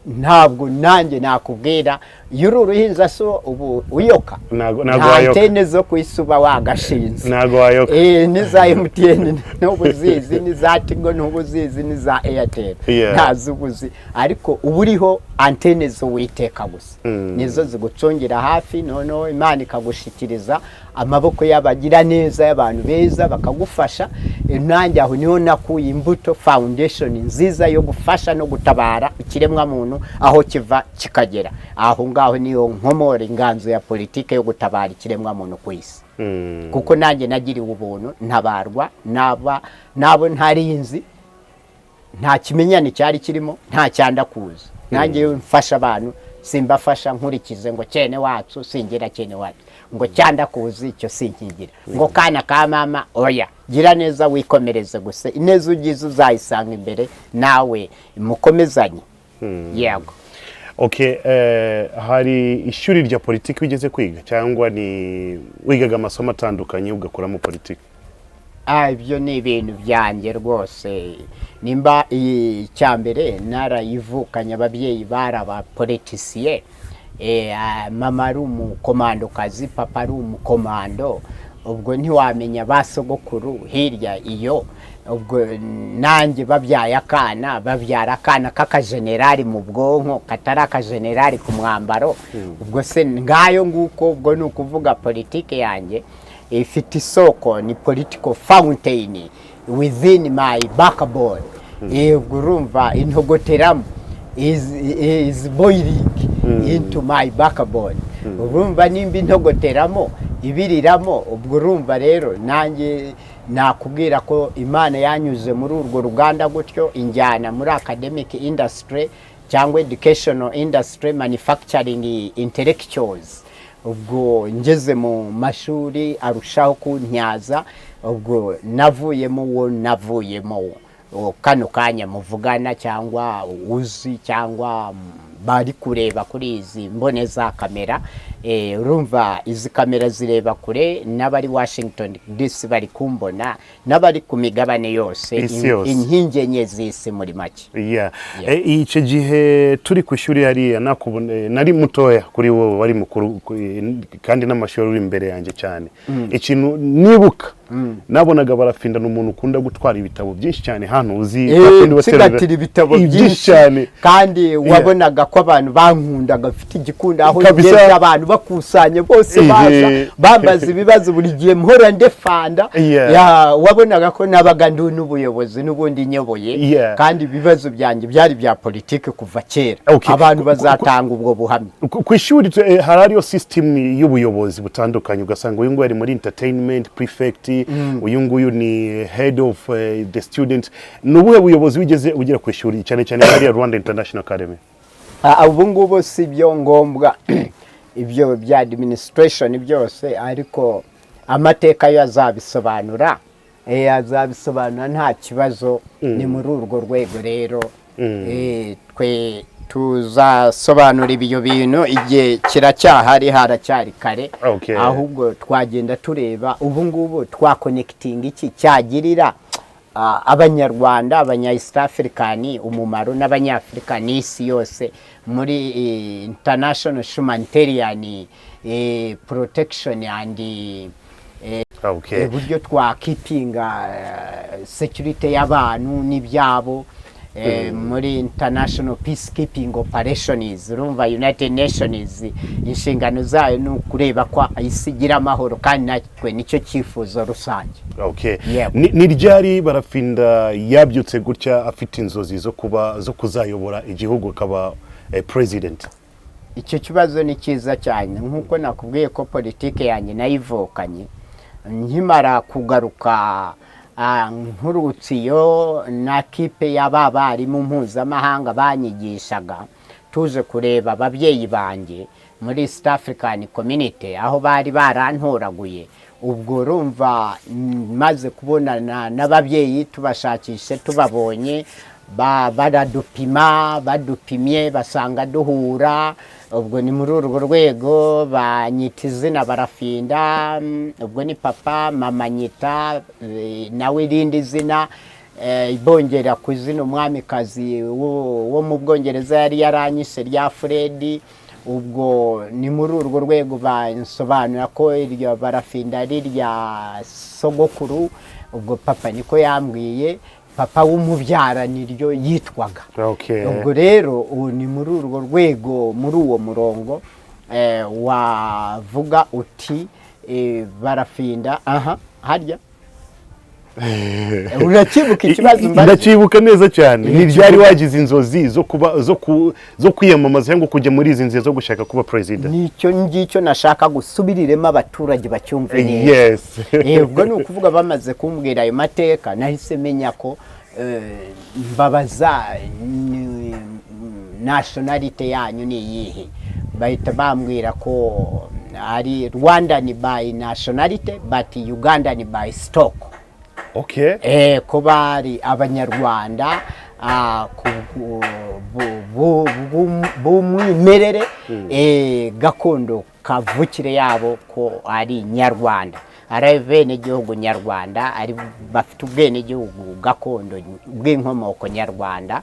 ntabwo nanjye nakubwira. Iyo uri uruhinja so ubu uyoka? Ntago nta wayoka. Antene zo ku isi uba wagashinze. Ntago wayoka. N'iza MTN ntubuzizi, n'iza Tigo ntubuzizi, n'iza Airtel ntazubuzi, ariko uba uriho antene z'Uwiteka gusa, nizo zigucungira hafi. Noneho Imana ikagushikiriza amaboko y'abagira neza, y'abantu beza, bakagufasha. Nanjye aho niho nakuye imbuto, foundation nziza yo gufasha no gutabara ikiremwamuntu aho kiva kikagera. Aho ngaho niyo nkomora inganzo ya politike yo gutabara ikiremwamuntu ku isi, kuko nanjye nagiriwe ubuntu, ntabarwa naba nabo ntarinzi, nta kimenyane cyari kirimo, nta cyandakuzi. Nanjye iyo mfasha abantu Simbafasha nkurikize ngo cyene wacu, singira cyene wacu, ngo cyanda kuzi icyo sinkigira, ngo kana ka mama, oya. Gira neza wikomereze gusa, ineza ugize uzayisanga imbere, nawe mukomezanye. Yego. Okay, hari ishuri rya politiki wigeze kwiga, cyangwa ni wigaga amasomo atandukanye ugakuramo politiki? Ah, ibyo ni ibintu byanjye rwose. Nimba icya mbere narayivukanye, ababyeyi bari abapolitisiye. Mama ari umukomandokazi, papa ari umukomando. Ubwo ntiwamenya ba sogokuru hirya iyo. Ubwo nanjye babyaye akana, babyara akana k'akajenerali mu bwonko, katari akajenerali ku mwambaro. Ubwo se ngayo nguko. Ubwo ni ukuvuga politike yanjye ifite isoko, ni political fountain within my backbone. Ubwo urumva intogoteramo, is boiling into my backbone. Urumva nimba intogoteramo, ibiriramo, ubwo urumva rero nanjye nakubwira ko Imana yanyuze muri urwo ruganda gutyo, injyana muri academic industry cyangwa educational industry, manufacturing intellectuals. Ubwo ngeze mu mashuri arushaho kuntyaza. Ubwo navuyemo uwo navuyemo kano kanya muvugana, cyangwa uzi, cyangwa bari kureba kuri izi mbone za kamera. Urumva izi kamera zireba kure, n'abari Washington DC bari kumbona, n'abari ku migabane yose. Isi yose. Inkingi enye z'isi muri make. Yeah. Icyo gihe turi ku ishuri hariya nakubona, nari mutoya kuri wowe, wari mukuru kandi n'amashuri uri imbere yanjye cyane. Ikintu nibuka, nabonaga Barafinda ni umuntu ukunda gutwara ibitabo byinshi cyane hano, uzi bakundi Nsigatira ibitabo byinshi cyane. Kandi wabonaga ko abantu bankundaga, mfite igikunda aho Kabisa. ngeze abantu bakusanya bose, baza bambaza ibibazo, buri gihe mpora ndefanda. Ya, wabonaga ko nabaga ndi n'ubuyobozi n'ubundi nyoboye, kandi ibibazo byanjye byari bya politiki kuva kera. Abantu bazatanga ubwo buhamya. Ku ishuri hari hariyo system y'ubuyobozi butandukanye, ugasanga uyu nguyu ari muri entertainment prefect, uyu nguyu ni head of the student. Ni ubuhe buyobozi wigeze ugera ku ishuri, cyane cyane hariya Rwanda International Academy? Ah, ubu ngubu si byo ngombwa ibyo bya administration byose, ariko amateka yo azabisobanura. Azabisobanura, nta kibazo. Ni muri urwo rwego rero, twe tuzasobanura ibyo bintu igihe kiracyahari, haracyari kare. Ahubwo twagenda tureba ubu ngubu twaconnectinga iki cyagirira Abanyarwanda, abanya East African umumaro, n'Abanyafurika n'isi yose muri international humanitarian protection and uburyo twakeepinga security y'abantu n'ibyabo, muri international peacekeeping operations. Urumva United Nations inshingano zayo ni ukureba ko isi igira amahoro, kandi natwe nicyo cyifuzo rusange. Yego. Ni ryari Barafinda yabyutse gutya afite inzozi zo kuba, zo kuzayobora igihugu, akaba president? Icyo kibazo ni cyiza cyane. Nk'uko nakubwiye ko politike yanjye nayivukanye, nkimara kugaruka nturutse iyo na kipe y'abarimu mpuzamahanga banyigishaga, tuje kureba ababyeyi banjye muri East African Community aho bari barantoraguye. Ubwo urumva maze kubonana n'ababyeyi, tubashakishe, tubabonye, baradupima, badupimye basanga duhura. Ubwo ni muri urwo rwego banyita izina Barafinda. Ubwo ni papa, mama nyita nawe irindi zina, bongera ku izina umwamikazi wo mu Bwongereza yari yaranyise rya Fred. Ubwo ni muri urwo rwego bansobanura ko iryo Barafinda ari irya sogokuru. Ubwo papa niko yambwiye, papa w'umubyara niryo yitwaga. Ubwo rero ubu ni muri urwo rwego, muri uwo murongo, wavuga uti Barafinda aha harya. Urakibuka ikibazo mbaza? Ndacyibuka neza cyane. Ni ryari wagize inzozi zo kuba zo kwiyamamaza cyangwa kujya muri izi nzira zo gushaka kuba perezida? Nicyo ngicyo nashaka gusubiriremo abaturage bacyumve neza. Ubwo ni ukuvuga bamaze kumbwira ayo mateka, nahise menya ko mbabaza. Nationality yanyu ni iyihe? Bahita bambwira ko ari Rwandan by nationality but Ugandan by stock. Ko bari Abanyarwanda b'umwimerere, gakondo kavukire yabo ko ari Nyarwanda, ari abenegihugu nyarwanda, ari bafite ubwenegihugu gakondo bw'inkomoko nyarwanda.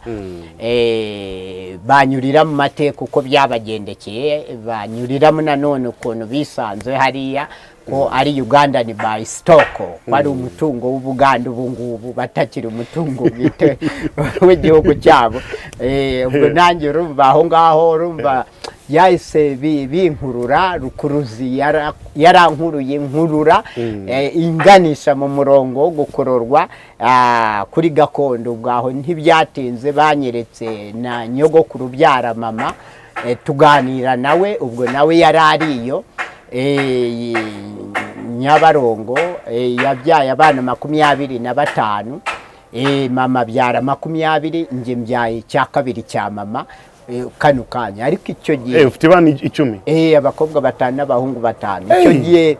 Banyurira mu mateka uko byabagendekeye, banyuriramo nanone ukuntu bisanze hariya, ko ari Ugandan by stock, ko ari umutungo w'Ubuganda ubu ngubu, batakiri umutungo bwite w'igihugu cyabo. Ubwo nanjye urumva aho ngaho, urumva yahise binkurura rukuruzi, yarankuruye nkurura, inganisha mu murongo wo gukororwa kuri gakondo. Ubwaho ntibyatinze banyeretse na nyogokuru ubyara mama, tuganira nawe. Ubwo nawe yari ariyo Nyabarongo, yabyaye abana 25, mama abyara 20, njye mbyaye icya kabiri cya mama kano kanya. Ariko icyo gihe Ufite abana 10? Abakobwa batanu n'abahungu batanu. Icyo gihe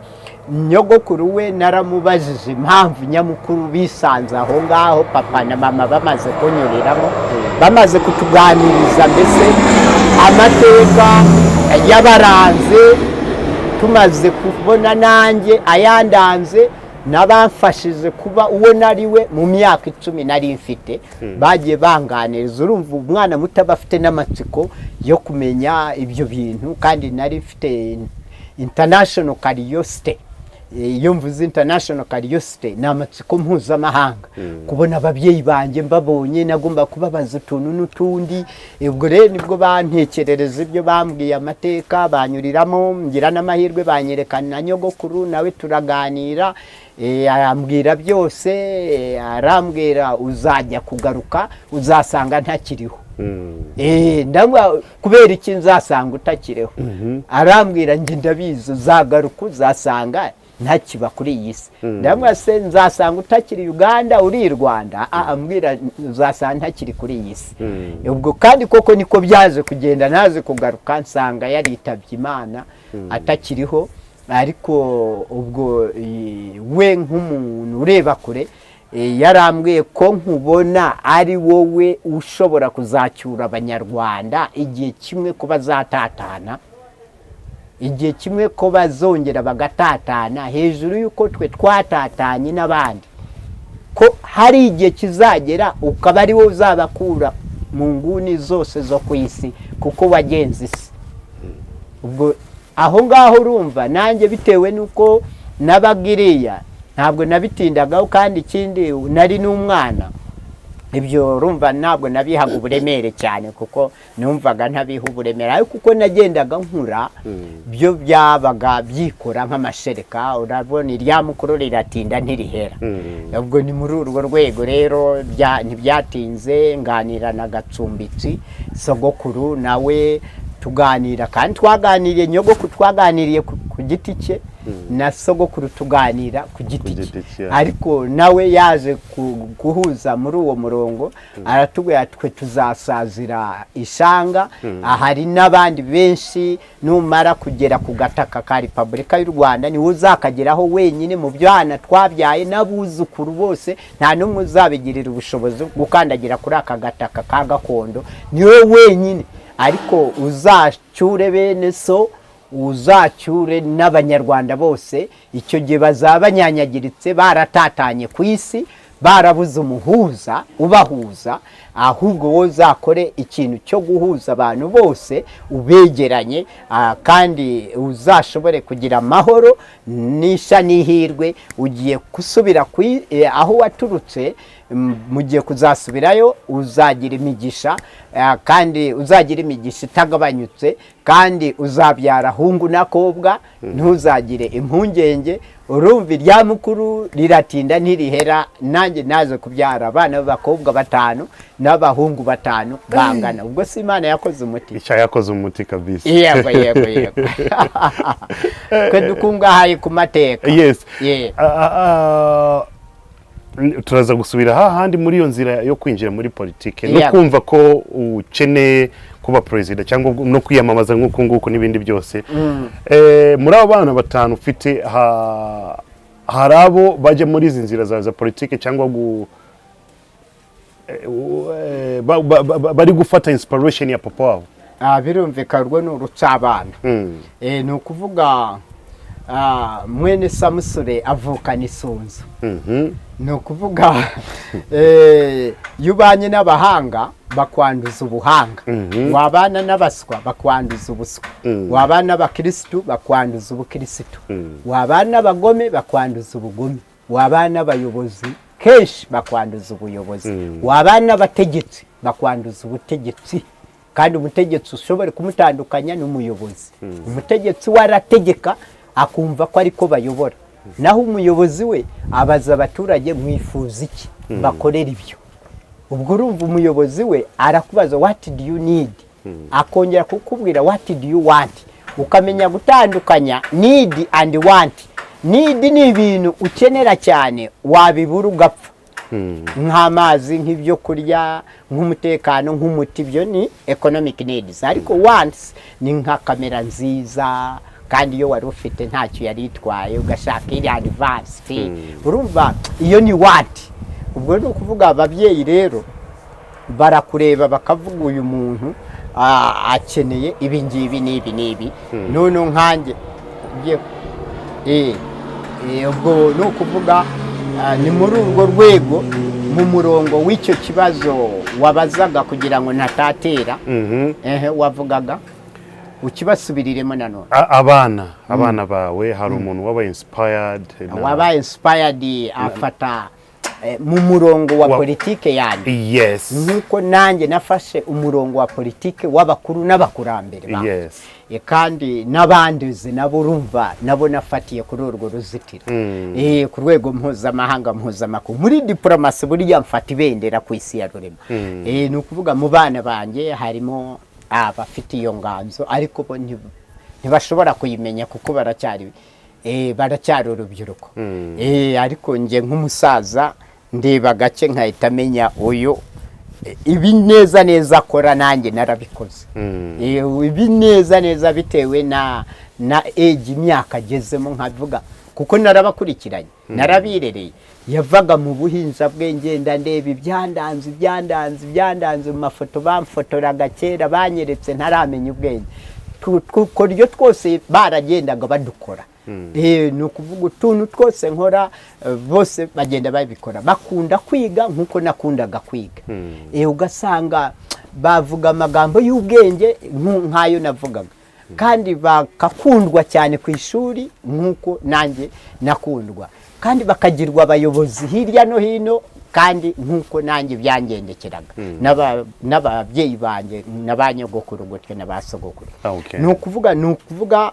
nyogokuru we naramubajije impamvu nyamukuru bisanze aho ngaho, papa na mama bamaze kunyuriramo, bamaze kutuganiriza mbese amateka yabaranze, tumaze kubona nanjye ayandanze n'abamfashije kuba uwo nariwe mu myaka 10 nari mfite, bagiye banganiriza. Urumva umwana muto aba afite n'amatsiko yo kumenya ibyo bintu, kandi nari mfite international curiosity. Iyo mvuze international curiosity, ni amatsiko mpuzamahanga. Kubona ababyeyi banjye mbabonye, nagomba kubabaza utuntu n'utundi. Ubwo rero nibwo bantekerereza ibyo bambwiye, amateka banyuriramo, ngira n'amahirwe banyerekana na nyogokuru, nawe turaganira, arambwira byose, arambwira uzajya kugaruka uzasanga ntakiriho. Ndamubwira kubera iki nzasanga utakiriho? Arambwira njye ndabizi, uzagaruka uzasanga ntakiba kuri iyi si. Ndamubwira se nzasanga utakiri Uganda, uri i Rwanda? Ambwira uzasanga ntakiri kuri iyi si. Ubwo kandi koko niko byaje kugenda, naze kugaruka nsanga yaritabye Imana, atakiriho. Ariko ubwo we nk'umuntu ureba kure, yarambwiye ko nkubona ari wowe ushobora kuzacyura Abanyarwanda igihe kimwe ko bazatatana, igihe kimwe ko bazongera bagatatana hejuru y'uko twe twatatanye n'abandi, ko hari igihe kizagera ukaba ari wowe uzabakura mu nguni zose zo ku isi, kuko wagenze isi. Ubwo aho ngaho urumva nanjye bitewe n'uko nabaga iriya, ntabwo nabitindagaho, kandi ikindi nari n'umwana, ibyo urumva ntabwo nabihaga uburemere cyane, kuko numvaga ntabiha uburemere. Ariko uko nagendaga nkura, byo byabaga byikora nk'amashereka. Urabona irya mukuru riratinda ntirihera. Ubwo ni muri urwo rwego rero ntibyatinze nganira na Gacumbitsi sogokuru, nawe tuganira, kandi twaganiriye nyogokuru, twaganiriye ku giti cye, na sogokuru tuganira ku giti cye. Giti cye. Ariko nawe yaje guhuza muri uwo murongo, aratubwira twe tuzasazira ishanga ahari n'abandi benshi, numara kugera ku gataka ka Repubulika y'u Rwanda, niwe uzakageraho wenyine mu bana twabyaye n'abuzukuru bose, nta n'umwe uzabigirira ubushobozi gukandagira kuri aka gataka ka gakondo, niwe wenyine. Ariko uzacyure bene so, uzacyure n'Abanyarwanda bose. Icyo gihe bazaba banyanyagiritse, baratatanye ku isi, barabuze umuhuza ubahuza. Ahubwo wowe uzakore ikintu cyo guhuza abantu bose, ubegeranye, kandi uzashobore kugira amahoro n'isha n'ihirwe. Ugiye gusubira aho waturutse, mugiye kuzasubirayo, uzagira imigisha, kandi uzagira imigisha itagabanyutse, kandi uzabyara hungu n'akobwa, ntuzagire impungenge. Urumva irya mukuru riratinda ntirihera. Nanjye naje kubyara abana b'abakobwa batanu n'abahungu batanu bangana. Ubwo si Imana yakoze umuti? Icya yakoze umuti kabisa. Yego, twe dukungahaye ku mateka. Yes. Turaza gusubira hahandi muri iyo nzira yo kwinjira muri politike no kumva ko ukeneye Kuba perezida cyangwa no kwiyamamaza nk'uku nguku n'ibindi byose. Muri abo bana batanu ufite, hari abo bajya muri izi nzira za politiki cyangwa bari gufata inspiration ya papa wabo? Birumvikana, urwo ni urucabana. Ni ukuvuga mwene Samusure avukana isunzu. Ni ukuvuga iyo ubanye n'abahanga bakwanduza ubuhanga, wabana n'abaswa bakwanduza ubuswa, wabana n'abakirisitu bakwanduza ubukirisitu, wabana n'abagome bakwanduza ubugome, wabana n'abayobozi kenshi bakwanduza ubuyobozi, wabana n'abategetsi bakwanduza ubutegetsi. Kandi umutegetsi ushobora kumutandukanya n'umuyobozi. Umutegetsi we arategeka akumva ko ariko bayobora, naho umuyobozi we abaza abaturage: "Mwifuza iki bakorera?" Ibyo ubwo urumva umuyobozi we arakubaza "What do you need?" Akongera kukubwira "What do you want?" Ukamenya gutandukanya need and want. Need ni ibintu ukenera cyane, wabibura ugapfa, nk'amazi, nk'ibyo kurya, nk'umutekano, nk'umuti. Ibyo ni economic needs. Ariko wants ni nka kamera nziza, kandi iyo wari ufite ntacyo yari itwaye, ugashaka iri advanced. Urumva iyo ni want. Ubwo ni ukuvuga ababyeyi rero barakureba bakavuga: "Uyu muntu akeneye ibi ngibi n'ibi n'ibi." None nkanjye ubwo ni ukuvuga ni muri urwo rwego, mu murongo w'icyo kibazo wabazaga, kugira ngo ntatatera. Ehe, wavugaga ukibasubiriremo nanone. Abana bawe, hari umuntu wabaye inspired Wabaye inspired afata mu murongo wa politike yanjye? Yes. Nk'uko nanjye nafashe umurongo wa politike w'abakuru n'abakurambere banjye. Kandi n'abandize nabo, urumva nabo nafatiye kuri urwo ruzitiro. Ku rwego mpuzamahanga, mpuzamakungu, muri diporomasi, buriya mfata ibendera ku isi ya rurema. Ni ukuvuga mu bana banjye harimo abafite iyo nganzo, ariko bo ntibashobora kuyimenya kuko baracyari urubyiruko. Ariko njye nk'umusaza ndeba gake nkahita menya uyu ibi neza neza akora nanjye narabikoze. Ibi neza neza bitewe na age, imyaka agezemo, nkavuga kuko narabakurikiranye, narabirereye. Yavaga mu buhinja bwe ngenda ndeba ibyandanze, ibyandanze, ibyandanze mu mafoto bamfotoraga kera, banyeretse ntaramenya ubwenge. Udukoryo twose baragendaga badukora. Ni ukuvuga utuntu twose nkora, bose bagenda babikora. Bakunda kwiga nk'uko nakundaga kwiga. Ugasanga bavuga amagambo y'ubwenge nk'ayo navugaga, kandi bakakundwa cyane ku ishuri nk'uko nanjye nakundwa, kandi bakagirwa abayobozi hirya no hino, kandi nk'uko nanjye byangendekeraga n'ababyeyi banjye na ba nyogokuru gutyo na ba sogokuru. Ni ukuvuga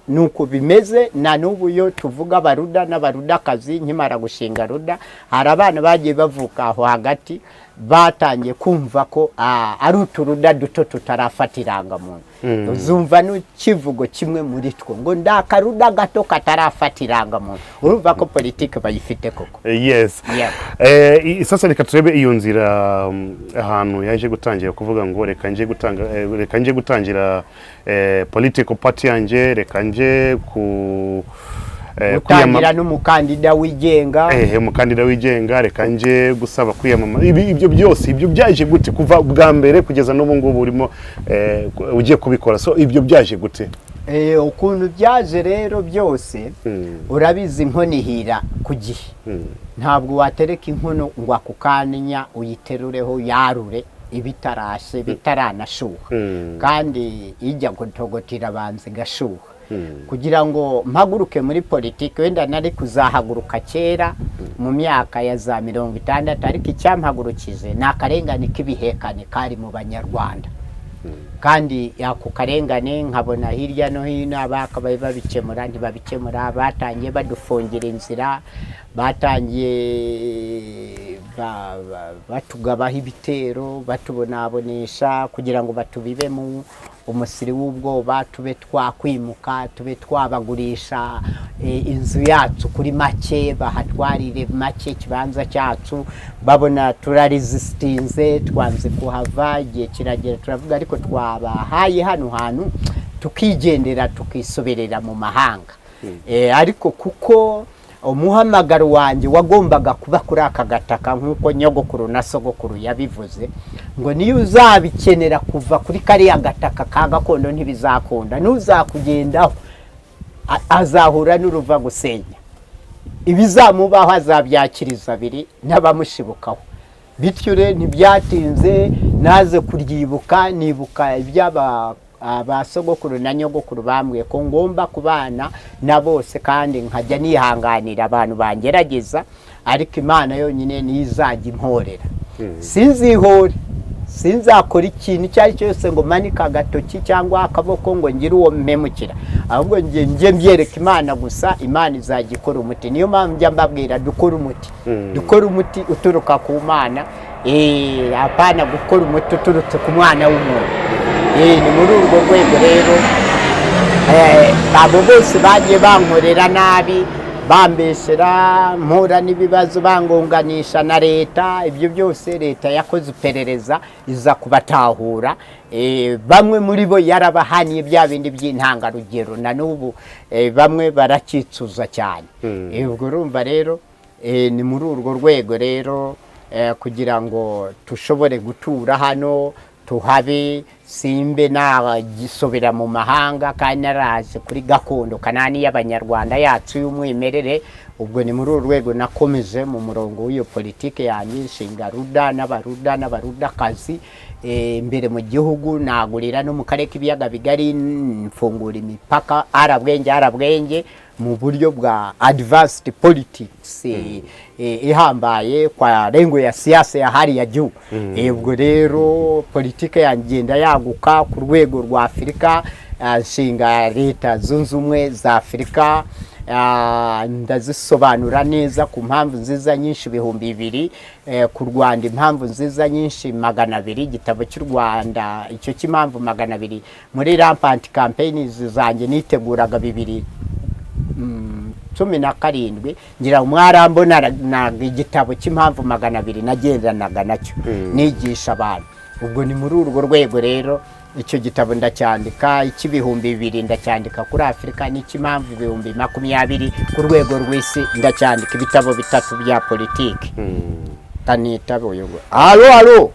ni uko bimeze. Na n'ubu iyo tuvuga abaruda n'abarudakazi, nkimara gushinga ruda, hari abana bagiye bavuka aho hagati batangiye kumva ko ari uturuda duto tutarafata irangamuntu. Uzumva n'ikivugo kimwe muri two ngo ndakaruda gato katarafata irangamuntu. Urumva ko politiki bayifite koko. Yes. Sasa reka turebe iyo nzira, ahantu yaje gutangira kuvuga ngo reka nje gutangira political party yanjye, reka nje ku Gutangira n'umukandida wigenga. Umukandida wigenga, reka nje gusaba kwiyamamaza. Ibyo byose, ibyo byaje gute kuva bwa mbere kugeza n'ubu ngubu urimo ugiye kubikora? So ibyo byaje gute? Ukuntu byaje rero byose, urabizi inkono ihira ku gihe. Ntabwo watereka inkono ngo ako kanya uyiterureho yarure ibitarashe, bitaranashuha. Kandi ijya gutogota irabanza igashuha. Kugira ngo mpaguruke muri politiki, wenda nari kuzahaguruka kera mu myaka ya za 60, ariko icyampagurukije ni akarengane k'ibihekane kari mu Banyarwanda. Kandi ako karengane nkabona hirya no hino abakabaye babikemura ntibabikemura. Batangiye badufungira inzira, batangiye Batugabaho ibitero, batubonabonesha kugira ngo batubibemo umusiri w'ubwoba, tube twakwimuka, tube twabagurisha inzu yacu kuri make, bahatwarire make ikibanza cyacu. Babona turaresistinze, twanze kuhava. Igihe kiragera turavuga, ariko twabahaye hano hantu tukigendera, tukisubirira mu mahanga. Ariko kuko umuhamagaro wanjye wagombaga kuba kuri aka gataka, nk'uko nyogokuru na sogokuru yabivuze ngo niyo uzabikenera kuva kuri kariya gataka ka gakondo ntibizakunda, ntuzakugendaho azahura n'uruva gusenya, ibizamubaho azabyakiriza abiri n'abamushibukaho. Bityo rero ntibyatinze naze kuryibuka, nibuka iby'aba ba sogokuru na nyogokuru bambwiye ko ngomba kubana na bose kandi nkajya nihanganira abantu bangerageza, ariko Imana yonyine niyo izajya imporera. Sinzihore, sinzakora ikintu icyo ari cyo cyose ngo manike agatoki cyangwa akaboko ngo ngire uwo mpemukira, ahubwo njye mbyereka Imana gusa, Imana izajya ikora umuti. Niyo mpamvu njya mbabwira dukore umuti, dukore umuti uturuka ku Mana, apana gukora umuti uturutse ku mwana w'umuntu. Ni muri urwo rwego rero abo bose bagiye bankorera nabi, bambesera, mpura n'ibibazo, bangonganisha na leta. Ibyo byose leta yakoze iperereza iza kubatahura. Bamwe muri bo yarabahaniye bya bindi by'intangarugero, na n'ubu bamwe barakicuza cyane. Ubwo urumva rero ni muri urwo rwego rero kugira ngo tushobore gutura hano tuhabe, simbe nagisubira mu mahanga kandi naraje kuri gakondo Kanani y'Abanyarwanda yacu y'umwimerere. Ubwo ni muri uru rwego nakomeje mu murongo w'iyo politike yanjye, nshinga Ruda n'Abaruda n'Abarudakazi imbere mu gihugu, nagurira no mu karere k'ibiyaga bigari, mfungura imipaka arabwenge arabwenge mu buryo bwa advanced politics ihambaye kwa lengo ya siasa ya hali ya juu. Ubwo rero politike yagenda yaguka ku rwego rwa Afurika, nshinga Leta Zunze Ubumwe za Afurika, ndazisobanura neza ku mpamvu nziza nyinshi 2000, ku Rwanda impamvu nziza nyinshi 200, igitabo cy'u Rwanda icyo cy'impamvu 200 muri rampant campaigns zanjye niteguraga 2017, ngira mwarambona igitabo cy'impamvu 200 nagendanaga nacyo nigisha abantu. Ubwo ni muri urwo rwego rero icyo gitabo ndacyandika, icy'ibihumbi 2000 ndacyandika kuri Afurika, n'icy'impamvu 20,000 ku rwego rw'isi ndacyandika, ibitabo bitatu bya politiki. Kanita uyu. Alo, alo,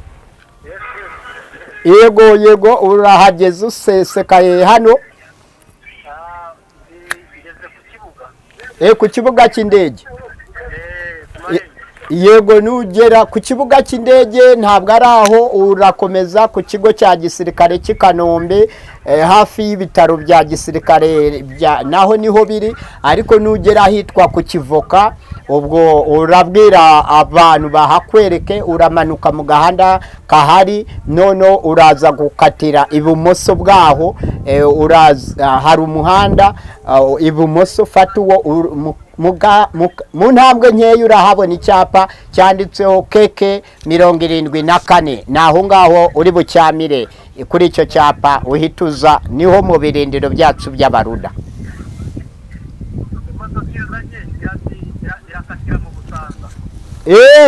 yego yego, urahageze usesekaye hano? Ngeze ku kibuga. Ku kibuga cy'indege? Ku marembo. Yego, nugera ku kibuga cy'indege ntabwo ari aho, urakomeza ku kigo cya gisirikare cy'i Kanombe, hafi y'ibitaro bya gisirikare bya naho niho biri. Ariko nugera ahitwa ku Kivoka, ubwo urabwira abantu bahakwereke, uramanuka mu gahanda kahari, none uraza gukatira ibumoso bwaho, uraza hari umuhanda ibumoso, fata uwo mu ntambwe nkeya urahabona icyapa cyanditseho keke 74, ni aho ngaho uri bucyamire kuri icyo cyapa, uhita uza niho mu birindiro byacu by'Abaruda. Imodoka iyo uzanye irakatira mu Busanza.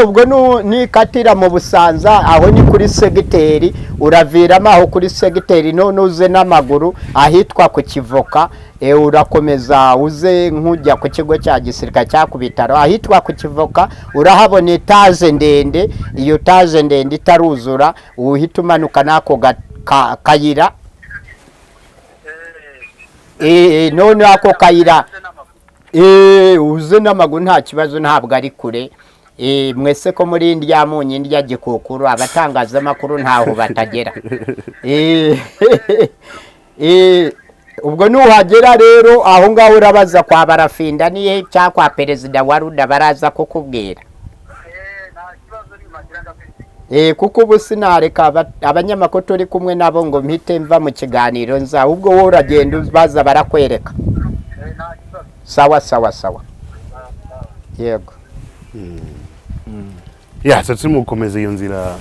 Ubwo nikatira mu Busanza, aho ni kuri segiteri, uraviramo aho kuri segiteri, none uze n'amaguru ahitwa ku Kivoka, urakomeza uze nk'ujya ku kigo cya gisirikare cya ku bitaro ahitwa ku Kivoka, urahabona etaje ndende, iyo etaje ndende itaruzura, uhita umanuka n'ako kayira. None ako kayira Uze n'amaguru. Uze n'amaguru nta kibazo, ntabwo ari kure. Mwese ko muri ndya munyi ndya gikukuru, abatangazamakuru ntaho batagera. Ubwo nuhagera rero aho ngaho urabaza kwa Barafinda nihe cyangwa kwa perezida wa Ruda, baraza kukubwira. Nta kibazo, nimagira ndafite. Kuko ubu sinareka abanyamakuru turi kumwe nabo ngo mpite mva mu kiganiro nza, ahubwo wowe uragenda baza barakwereka. Nta kibazo. Sawa sawa sawa, yego. Ya, so turimo gukomeza iyo nzira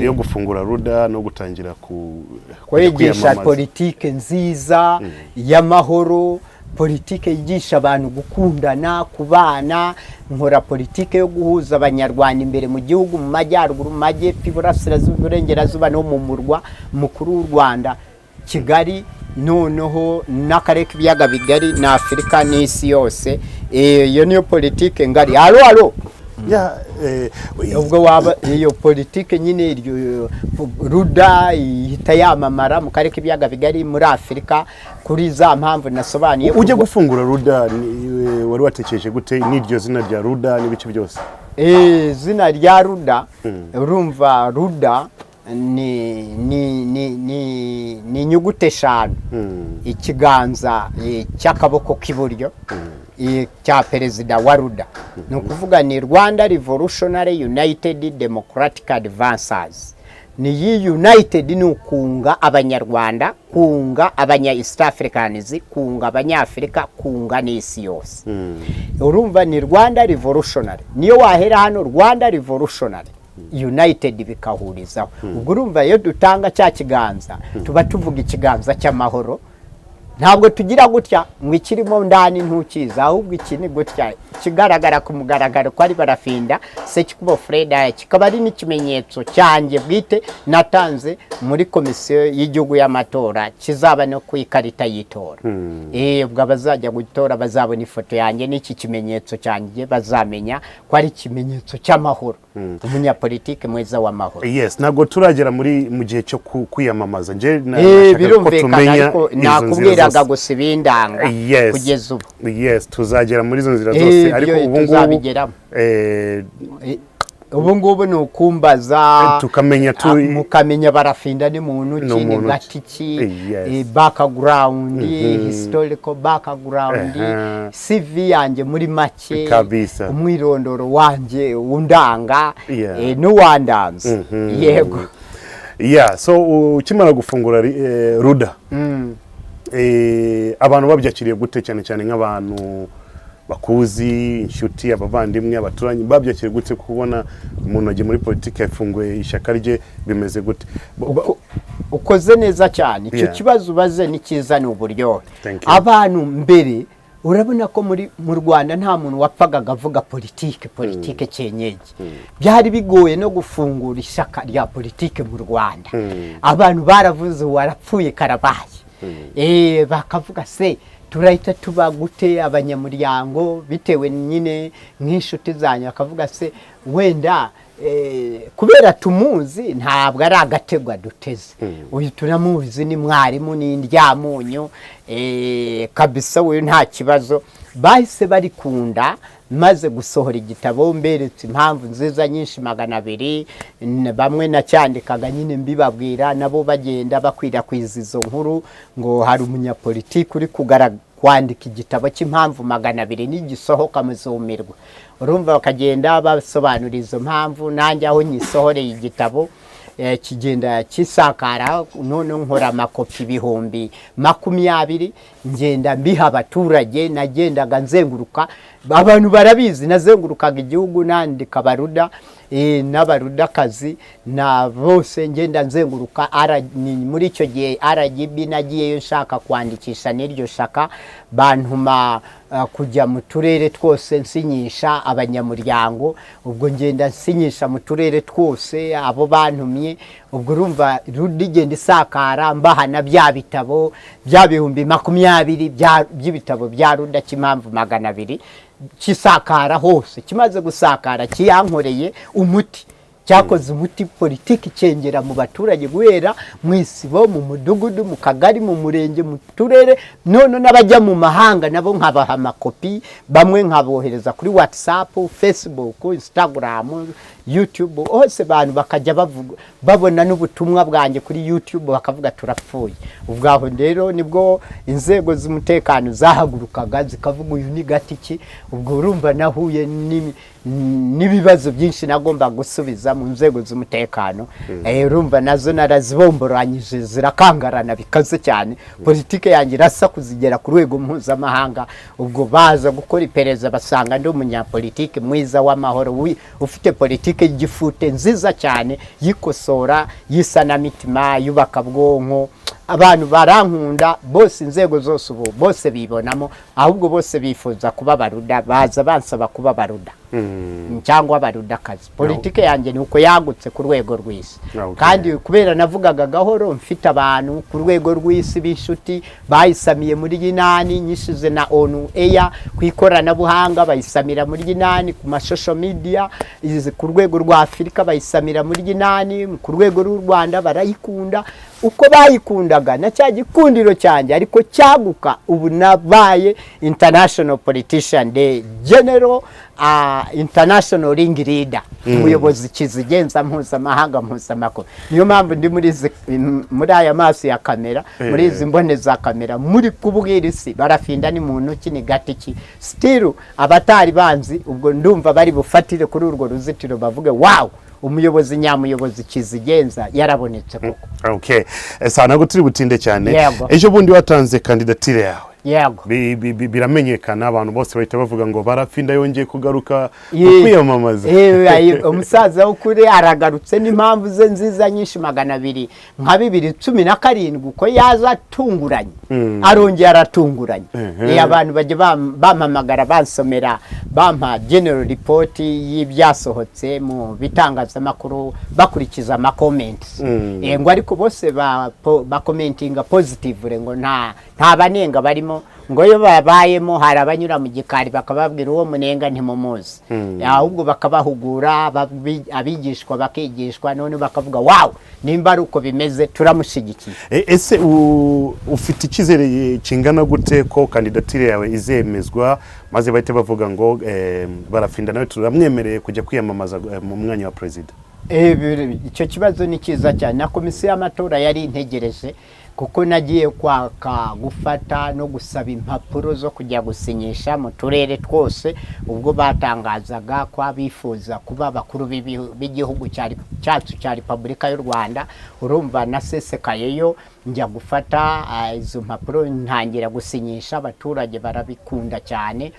yo gufungura Ruda no gutangira ku kwigisha kwiyamamaza. Politike nziza y'amahoro, politike yigisha abantu gukundana, kubana. Nkora politike yo guhuza Abanyarwanda imbere mu gihugu, mu majyaruguru, mu majyepfo, iburasirazuba, iburengerazuba no mu murwa mukuru w'u Rwanda, Kigali, noneho n'akarere k'ibiyaga bigari na Afurika n'isi yose. Iyo niyo politike ngari. Alo, alo. Ya, Ubwo waba iyo politike nyine, iryo Ruda ihita yamamara mu karere k'ibiyaga bigari, muri Afurika, kuri za mpamvu nasobanuye. Ujya gufungura Ruda, wari watekereje gute n'iryo zina rya Ruda n'ibice byose? Izina rya Ruda, urumva Ruda ni inyuguti eshanu, ikiganza cy'akaboko k'iburyo cya perezida wa Ruda. Ni ukuvuga ni Rwanda Revolutionary United Democratic Advancers. Ni iyi united, ni ukunga Abanyarwanda, kunga abanya East Africans, kunga Abanyafurika, kunga n'isi yose. Urumva ni Rwanda Revolutionary, niyo wahera hano Rwanda Revolutionary United bikahurizaho. Ubwo urumva iyo dutanga cya kiganza, tuba tuvuga ikiganza cy'amahoro. Ntabwo tugira gutya ngo ikirimo ndani ntukiza, ahubwo iki ni gutya kigaragara ku mugaragaro ko ari Barafinda Sekikubo Fred, kikaba ari n'ikimenyetso cyanjye bwite natanze muri Komisiyo y'Igihugu y'Amatora, kizaba no ku ikarita y'itora. Ubwo abazajya gutora bazabona ifoto yanjye n'iki kimenyetso cyanjye, bazamenya ko ari ikimenyetso cy'amahoro, umunyapolitike mwiza w'amahoro. Yes, ntabwo turagera muri mu gihe cyo kwiyamamaza. Nje nashakaga ko Birumvikana, tumenya ariko izo nzira nakubwiraga zose. gusa ibindanga kugeza ubu. Yes, tuzagera muri izo nzira zose, ariko Ibyo ubu ngubu tuzabigeramo. Ubu ngubu ni ukumbaza tukamenya mukamenya Barafinda ni muntu Ni ki, ni muntu ki. gati ki, background, historical background, CV yanjye muri make, umwirondoro wanjye undanga, n'uwandanze, yego. Yeah, so ukimara gufungura Ruda, abantu babyakiriye gute, cyane cyane nk'abantu bakuzi, inshuti, abavandimwe, abaturanyi, babyakiriye gute kubona umuntu agiye muri politiki, yafunguye ishyaka rye, bimeze gute? Ukoze neza cyane icyo kibazo ubaze ni cyiza, ni uburyohe. Thank you. Abantu mbere, urabona ko muri mu Rwanda nta muntu wapfagaga avuga politike cyenyeji. Byari bigoye no gufungura ishyaka rya politike mu Rwanda. Abantu baravuze warapfuye karabaye. Bakavuga se turahita tuba gute abanyamuryango, bitewe nyine nk'inshuti zanyu bakavuga se wenda kubera tumuzi ntabwo ari agatego duteze, uyu turamuzi ni mwarimu, ni indyamunyu, kabisa uyu nta kibazo. Bahise barikunda. Maze gusohora igitabo mberetse impamvu nziza nyinshi 200, bamwe nacyandikaga nyine mbibabwira, nabo bagenda bakwirakwiza izo nkuru ngo hari umunyapolitiki uri kwandika igitabo cy'impamvu 200, n'igisohoka muzumirwa. Urumva bakagenda basobanura izo mpamvu, nanjye aho nyisohoreye igitabo kigenda kisakara. None nkora amakopi 20,000, ngenda mbiha abaturage. Nagendaga nzenguruka, abantu barabizi, nazengurukaga igihugu nandika abaruda n'abarudakazi na bose, ngenda nzenguruka. Ni muri icyo gihe RGB nagiyeyo nshaka kwandikisha n'iryo shaka, bantuma kujya mu turere twose nsinyisha abanyamuryango. Ubwo ngenda nsinyisha mu turere twose abo bantumye. Ubwo urumva Ruda igenda isakara, mbaha na bya bitabo bya 20,000 by'ibitabo bya Ruda cy'impamvu 200, kisakara hose. Kimaze gusakara, kiyankoreye umuti, cyakoze umuti, politiki cyengera mu baturage guhera mu isibo, mu mudugudu, mu kagari, mu murenge, mu turere. None n'abajya mu mahanga nabo nkabaha amakopi, bamwe nkabohereza kuri WhatsApp, Facebook, Instagram, YouTube hose, abantu bakajya bavuga, babona n'ubutumwa bwanjye kuri YouTube, bakavuga turapfuye. Ubwo aho rero nibwo inzego z'umutekano zahagurukaga zikavuga uyu ni gatiki. Ubwo urumva nahuye n'ibibazo byinshi nagomba gusubiza. iperereza mu nzego z'umutekano. Urumva nazo narazibomboranyije, zirakangarana bikaze cyane. Politike yanjye irasa kuzigera ku rwego mpuzamahanga. Ubwo baza gukora iperereza, basanga ndi umunyapolitike mwiza w'amahoro, ufite politike y'igifute nziza cyane, yikosora, y'isanamitima, yubaka bwonko. Abantu barankunda bose, inzego zose ubu bose bibonamo, ahubwo bose bifuza kuba baruda, baza bansaba kuba baruda cyangwa barudakazi. Politike yanjye ni uko yagutse ku rwego rw'isi. Kandi kubera navugaga gahoro, mfite abantu ku rwego rw'isi b'inshuti bayisamiye muri yinani nyishize na ONU eya ku ikoranabuhanga, bayisamira muri yinani ku ma social media, izi ku rwego rwa Afurika bayisamira muri yinani, ku rwego rw'u Rwanda barayikunda uko bayikundaga na cya gikundiro cyanjye ariko cyaguka. Ubu nabaye international politician, the general international ring leader, umuyobozi kizigenza mpuzamahanga, mpuzamakuru. Niyo mpamvu ndi muri aya maso ya kamera, muri izi mbone za kamera, muri kubwira isi Barafinda ni muntu ki, ni gati ki. Still abatari banzi ubwo ndumva bari bufatire kuri urwo ruzitiro bavuge: "Wow, umuyobozi nyamuyobozi kizigenza yarabonetse koko." Okay. Sa ntabwo turi butinde cyane. Yego. Ejo bundi watanze kandidatire yawe. Yego. Biramenyekana, abantu bose bahita bavuga ngo Barafinda yongeye kugaruka mu kwiyamamaza. Umusaza w'ukuri aragarutse n'impamvu ze nziza nyinshi 200 nka 2017, uko yaza atunguranye arongera aratunguranye. Abantu bajya bampamagara, bansomera, bampa general report y'ibyasohotse mu bitangazamakuru, bakurikiza ama comments. Ngo ariko bose bakomentinga positive, ngo nta banenga barimo, ngo iyo babayemo hari abanyura mu gikari bakababwira uwo munenga ntimumuzi, ahubwo bakabahugura, abigishwa bakigishwa, none bakavuga: "Wow, nimba ari uko bimeze turamushyigikiye." Ese ufite icyizere kingana gute ko kandidatire yawe izemezwa, maze bahite bavuga ngo Barafinda nawe turamwemereye kujya kwiyamamaza mu mwanya wa perezida? Icyo kibazo ni cyiza cyane. Na komisiyo y'amatora yari integereje, kuko nagiye kwaka, gufata no gusaba impapuro zo kujya gusinyisha mu turere twose ubwo batangazaga ko abifuza kuba abakuru b'igihugu cyacu cya Repubulika y'u Rwanda. Urumva nasesekayeyo njya gufata izo mpapuro, ntangira gusinyisha abaturage, barabikunda cyane.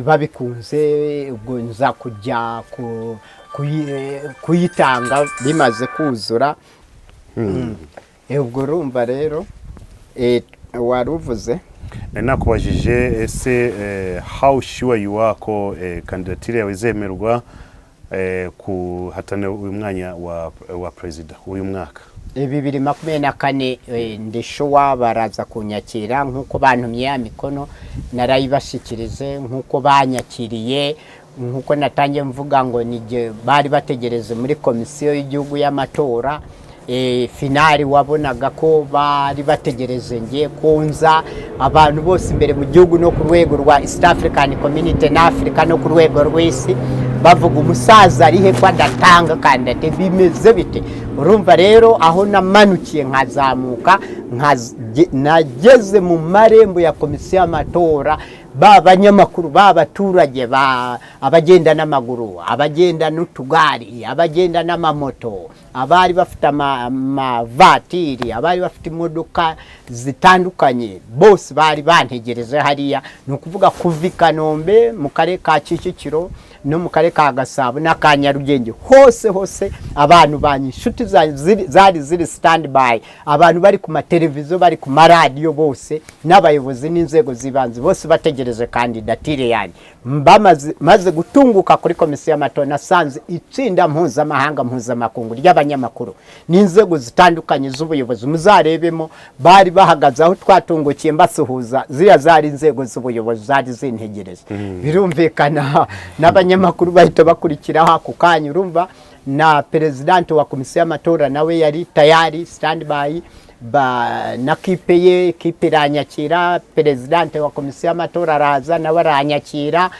Babikunze ubwo nza kujya kuyitanga bimaze kuzura. Ubwo urumva rero wari uvuze? Nari nakubajije ese how sure you are ko kandidatire yawe izemerwa kuhatanira uyu mwanya wa perezida uyu mwaka? 2024, ndi sure baraza kunyakira nk'uko bantumye ya mikono narayibashyikirije, nk'uko banyakiriye, nk'uko natangiye mvuga ngo nijye bari bategereje muri komisiyo y'igihugu y'amatora. Finally wabonaga ko bari bategereje ngiye kunza. Abantu bose imbere mu gihugu no ku rwego rwa East African Community na Africa no ku rwego rw'isi bavuga: "Umusaza arihe ko adatanga kandidate? Bimeze bite?" Urumva rero aho namanukiye nkazamuka, nageze mu marembo ya komisiyo y'amatora, ba banyamakuru, ba baturage, ba abagenda n'amaguru, abagenda n'utugari, abagenda n'amamoto, abari bafite amavatiri, abari bafite imodoka zitandukanye, bose bari bantegereje hariya. Ni ukuvuga kuva i Kanombe mu karere ka Kicukiro no mu karere ka Gasabo n'aka Nyarugenge, hose hose abantu banyu, inshuti zanjye zari ziri stand by, abantu bari ku mateleviziyo, bari ku maradiyo bose, n'abayobozi n'inzego z'ibanze bose bategereje kandidatire yanjye. Bamaze maze gutunguka kuri komisiyo y'amatora, nasanze itsinda mpuzamahanga, mpuzamakungu ry'abanyamakuru n'inzego zitandukanye z'ubuyobozi. Muzarebemo, bari bahagaze aho twatungukiye mbasuhuza. Ziriya zari inzego z'ubuyobozi zari zintegereje. Birumvikana n'abanyamakuru bahita bakurikiraho ako kanya. Urumva na perezidanti wa komisiyo y'amatora nawe yari tayari stand by ba, na kipe ye. Kipe iranyakira, perezidante wa komisiyo y'amatora araza nawe aranyakira.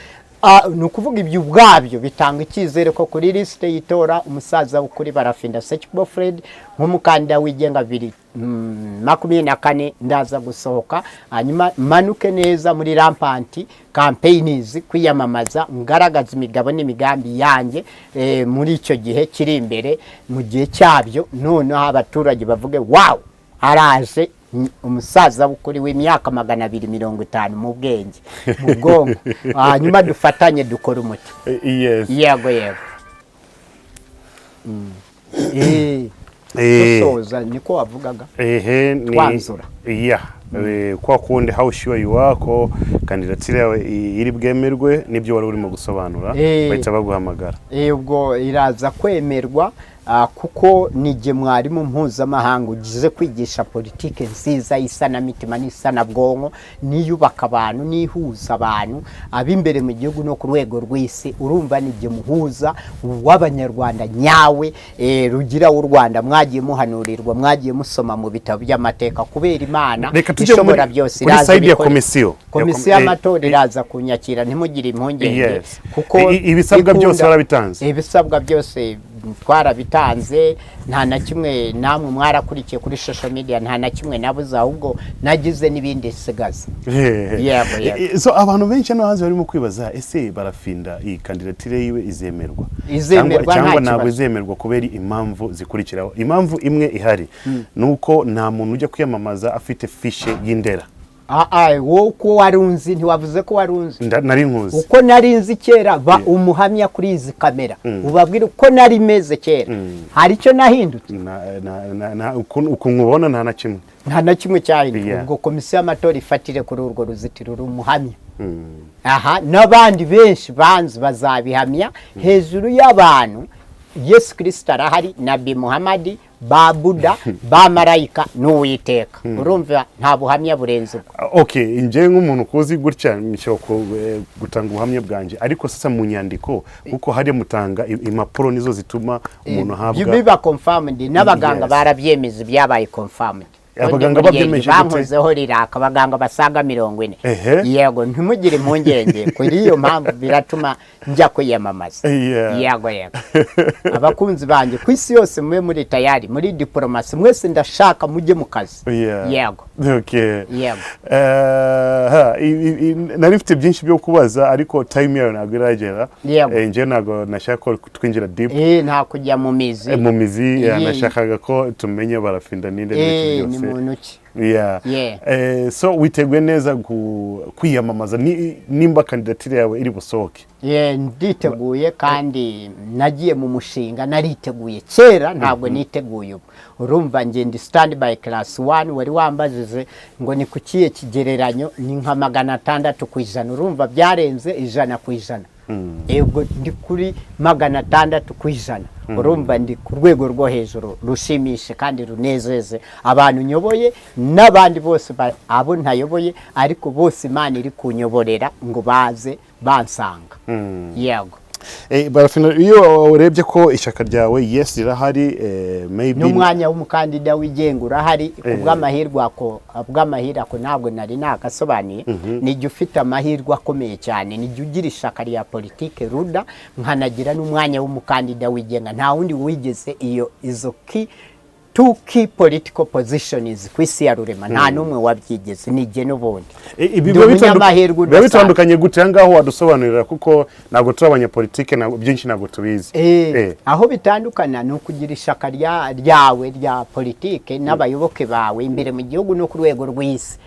Ni ukuvuga ibyo ubwabyo bitanga icyizere ko kuri lisite y'itora umusaza w'ukuri Barafinda Sekikubo Fred nk'umukandida wigenga 2024 ndaza gusohoka, hanyuma manuke neza muri rampant campaigns kwiyamamaza, ngaragaza imigabo n'imigambi yanjye muri icyo gihe kiri imbere, mu gihe cyabyo. Noneho abaturage bavuge: "Wow, araje umusaza w'ukuri w'imyaka 250 mu bwenge, mu bwonko." Hanyuma dufatanye dukora umuti. Yego. Dusoza, niko wavugaga? Ehe, ni Twanzura. Yeah. Kwa kundi how sure you are ko kandidatire yawe iri bwemerwe, nibyo wari urimo gusobanura, bahita baguhamagara. Ubwo iraza kwemerwa, kuko nijye mwarimu mpuzamahanga ugize kwigisha politike nziza y'isanamitima n'isanabwonko, n'iyubaka abantu, n'ihuza abantu ab'imbere mu gihugu no ku rwego rw'isi. Urumva nijye muhuza w'Abanyarwanda nyawe, rugira w'u Rwanda mwagiye muhanurirwa, mwagiye musoma mu bitabo by'amateka. Kubera Imana Reka tujye ishobora byose kuri iraza side ya ibikore. komisiyo. Komisiyo y'amatora iraza kunyakira, ntimugire impungenge. Kuko Ibisabwa byose warabitanze? Ibisabwa byose twarabitanze, nta na kimwe. Namwe mwarakurikiye kuri social media, nta na kimwe nabuze, ahubwo nagize n'ibindi sigaza. Yego. So abantu benshi hano hanze barimo kwibaza: ese Barafinda iyi kandidatire yiwe izemerwa? Izemerwa, Cyangwa nta ntabwo kibazo. izemerwa kubera impamvu zikurikiraho. Impamvu imwe ihari ni uko nta muntu ujya kwiyamamaza afite fishe y'indera. Wowe uko wari unzi, ntiwavuze ko wari unzi? Nari nkuzi. Uko nari nzi kera, ba umuhamya kuri izi kamera, ubabwire uko nari meze kera. Hari icyo nahindutse? Ukuntu nkubona, nta na kimwe. Nta na kimwe cyahindutse. Ubwo komisiyo y'amatora ifatire kuri urwo ruzitiro, uri umuhamya aha, n'abandi benshi banzi bazabihamya. Hejuru y'abantu Yesu Kirisita arahari, Nabi Muhamadi, ba Buda, ba marayika n'Uwiteka. Urumva nta buhamya burenze ubwo. Okay, njye nk'umuntu ukuzi gutya nshobora gutanga ubuhamya bwanjye, ariko sasa mu nyandiko, kuko hariya mutanga impapuro, nizo zituma umuntu ahabwa. Biba confirmed n'abaganga. Barabyemeza, ibyabaye confirmed. Abaganga babyemeje gute? Bankozeho riraka, abaganga basaga 40. Yego, ntimugire impungenge kuri iyo mpamvu, biratuma njya kwiyamamaza. Yego, abakunzi banjye ku isi yose, mube muri tayari muri diporomasi mwese, ndashaka mujye mu kazi. Yego. Yego. Ha, nari mfite byinshi byo kubaza, ariko time yayo ntabwo iragera. Njyewe ntabwo nashaka ko twinjira deep. Nta kujya mu mizi. Mu mizi, nashakaga ko tumenya Barafinda ninde n'ibiki Ni byose. muntu ki? So witeguye neza kwiyamamaza nimba kandidatire yawe iri busohoke? Yeah, nditeguye kandi nagiye mu mushinga nariteguye kera, ntabwo niteguye ubu. Urumva nge ndi stand by class 1. Wari wambajije ngo ni ku kihe kigereranyo, ni nka 600%. Urumva byarenze 100%. Ubwo ndi kuri 600%. Urumva ndi ku rwego rwo hejuru rushimishe kandi runezeze abantu nyoboye n'abandi bose abo ntayoboye, ariko bose Imana iri kunyoborera ngo baze bansanga. Yego. Barafinda, iyo urebye ko ishyaka ryawe Yes rirahari, maybe N'umwanya w'umukandida wigenga urahari. Ku bw'amahirwe ako, bw'amahirwe ako ntabwo nari nagasobanuye. Nijya ufite amahirwe akomeye cyane, nijya ugira ishyaka rya politike ruda, nkanagira n'umwanya w'umukandida wigenga. Nta wundi wigeze iyo izo ki two key political positions ku isi ya rurema, nta n'umwe wabyigeze, nijye n'ubundi. Ibi Ndi umunyamahirwe biba udasanzwe. bitandukanye gute? Aha ngaho wadusobanurira, kuko ntabwo turi abanyapolitike, byinshi ntabwo tubizi. Aho bitandukana ni ukugira ishyaka ryawe rya politike n'abayoboke bawe imbere mu gihugu no ku rwego rw'isi.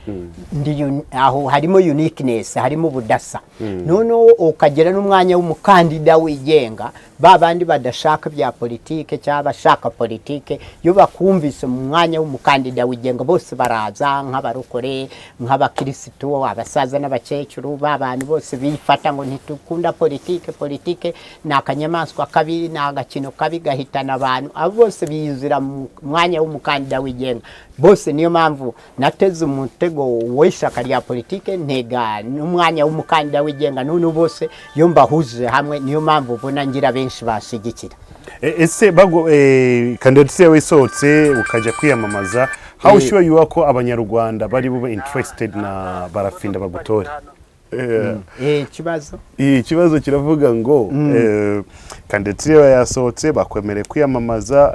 Aho harimo uniqueness, harimo ubudasa. Noneho ukagira n'umwanya w'umukandida wigenga, ba bandi badashaka bya politike cyangwa abashaka politike, iyo bakumvise mu mwanya w'umukandida wigenga bose baraza, nk'abarokore, nk'abakirisitu, abasaza n'abakecuru, ba bantu bose bifata ngo ntitukunda politike, politike ni akanyamaswa kabi, ni agakino kabi gahitana abantu, abo bose bizira mu mwanya w'umukandida wigenga bose. Niyo mpamvu nateze umutego w'ishyaka rya politike, ntega n'umwanya w'umukandida wigenga. None bose iyo mbahujije hamwe, niyo mpamvu ubona ngira benshi bashyigikira. Ese bago kandidatire yawe isohotse ukajya kwiyamamaza, how sure you are ko Abanyarwanda bari bube interested na Barafinda, bagutore? Ikibazo? Ikibazo kiravuga ngo kandidatire yasohotse, bakwemereye kwiyamamaza,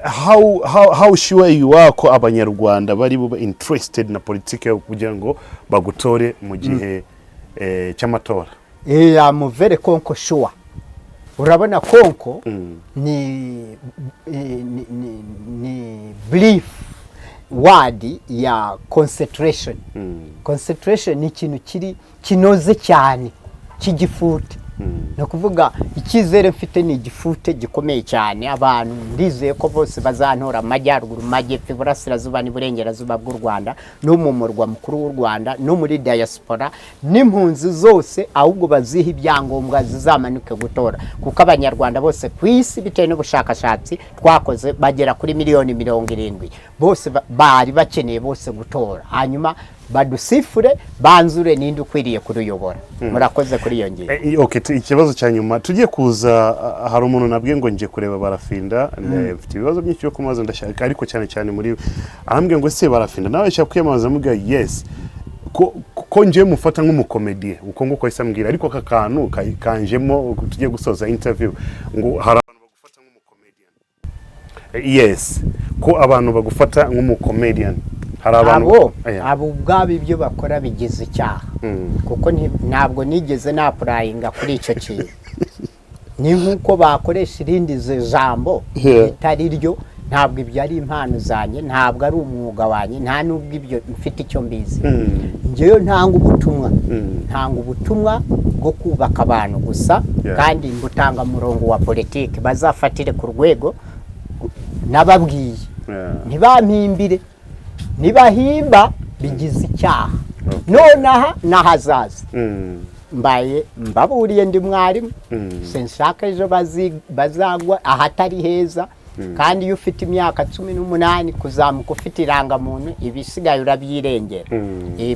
how sure you are ko Abanyarwanda bari bube interested na politiki yo kugira ngo bagutore mu gihe cy'amatora? I'm very konko sure. Urabona, konko ni brief word ya concentration. Concentration ni ikintu kiri kinoze cyane cy'igifute. Ni ukuvuga, icyizere mfite ni igifute gikomeye cyane. Abantu ndizeye ko bose bazantora, amajyaruguru, majyepfo, iburasirazuba n'iburengerazuba bw'u Rwanda, no mu murwa mukuru w'u Rwanda, no muri diaspora, n'impunzi zose. Ahubwo baziha ibyangombwa zizamanuke gutora, kuko Abanyarwanda bose ku isi, bitewe n'ubushakashatsi twakoze, bagera kuri miliyoni 70. Bose bari bakeneye bose gutora, hanyuma badusifure, banzure ninde ukwiriye kuruyobora. Murakoze kuri iyo ngingo. Okay, ikibazo cya nyuma tugiye kuza, hari umuntu nabwiye ngo ngiye kureba Barafinda, mfite ibibazo byinshi byo kumubaza, ndashaka, ariko cyane cyane muri arambwiye ngo: "Se Barafinda nawe ashaka kwiyamamaza?" Mubwira yes, ko njyewe mufata nk'umukomediye, uko nguko ahise ambwira. Ariko aka kantu kanjemo tugiye gusoza interview, ngo hari abantu bagufata nk'umukomedian. Yes, ko abantu bagufata nk'umukomedian, hari abantu Abo Aya. abo ubwabo ibyo bakora bigize icyaha, kuko ntabwo nigeze na-applyinga kuri icyo kintu. Ni nk'uko bakoresha irindi jambo ritari ryo. Ntabwo ibyo ari impano zanjye, ntabwo ari umwuga wanjye, nta n'ubwo ibyo mfite icyo mbizi. Njyewe ntanga ubutumwa, ntanga ubutumwa bwo kubaka abantu gusa, kandi mbutanga murongo wa politiki. Bazafatire ku rwego nababwiye, ntibampimbire. Nibahimba bigize icyaha nonaha n'ahazaza. Mbaye mbaburiye, ndi mwarimu. Sinshaka ejo bazagwa ahatari heza. Kandi iyo ufite imyaka 18 kuzamuka, ufite irangamuntu, ibisigaye urabyirengera.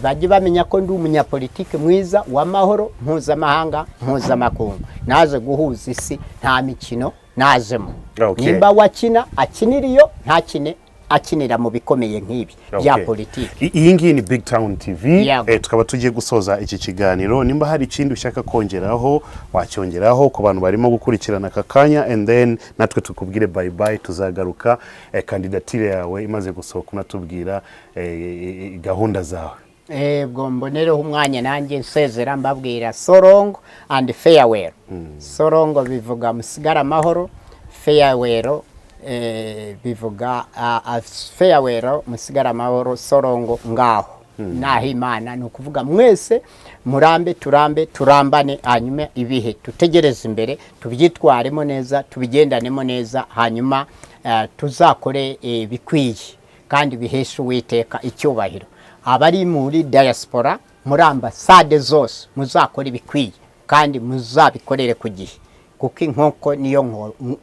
Bajye bamenya ko ndi umunyapolitiki mwiza w'amahoro mpuzamahanga, mpuzamakungu. Naje guhuza isi, nta mikino najemo. Nimba wakina akinira iyo, ntakine akinira mu bikomeye nk'ibi bya politiki. Iyi ngiyi ni Big Town TV. Yego. Tukaba tugiye gusoza iki kiganiro. Nimba hari ikindi ushaka kongeraho, wacyongeraho ku bantu barimo gukurikirana aka kanya, and then natwe tukubwire bye bye. Tuzagaruka kandidatire yawe imaze gusohoka, unatubwira gahunda zawe. Ubwo mbonereho umwanya nanjye nsezera, mbabwira so long and farewell. So long bivuga musigare amahoro, farewell bivuga farewell, musigare amahoro, so long ngaho naho Imana. Ni ukuvuga mwese murambe, turambe, turambane, hanyuma ibihe tutegereze imbere tubyitwaremo neza, tubigendanemo neza, hanyuma tuzakore bikwiye kandi bihesha Uwiteka icyubahiro. Abari muri diaspora, muri ambasade zose, muzakore ibikwiye kandi muzabikorere ku gihe, kuko inkoko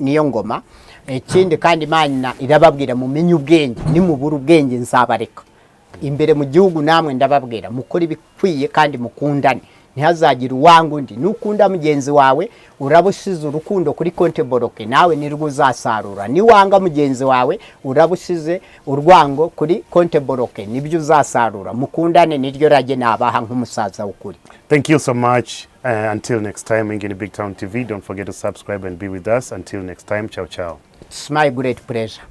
niyo ngoma. Ikindi kandi, Imana irababwira mumenye ubwenge, nimubura ubwenge nzabareka. Imbere mu gihugu namwe ndababwira mukore ibikwiye kandi mukundane, ntihazagire uwanga undi. Nukunda mugenzi wawe, uraba usize urukundo kuri compte bloqué, nawe nirwo uzasarura. Niwanga mugenzi wawe, uraba usize urwango kuri compte bloqué, nibyo uzasarura. Mukundane, niryo rage nabaha nk'umusaza w'ukuri. Thank you so much. Until next time, Ingini Big Town TV. Don't forget to subscribe and be with us. Until next time, ciao ciao. It's my great pleasure.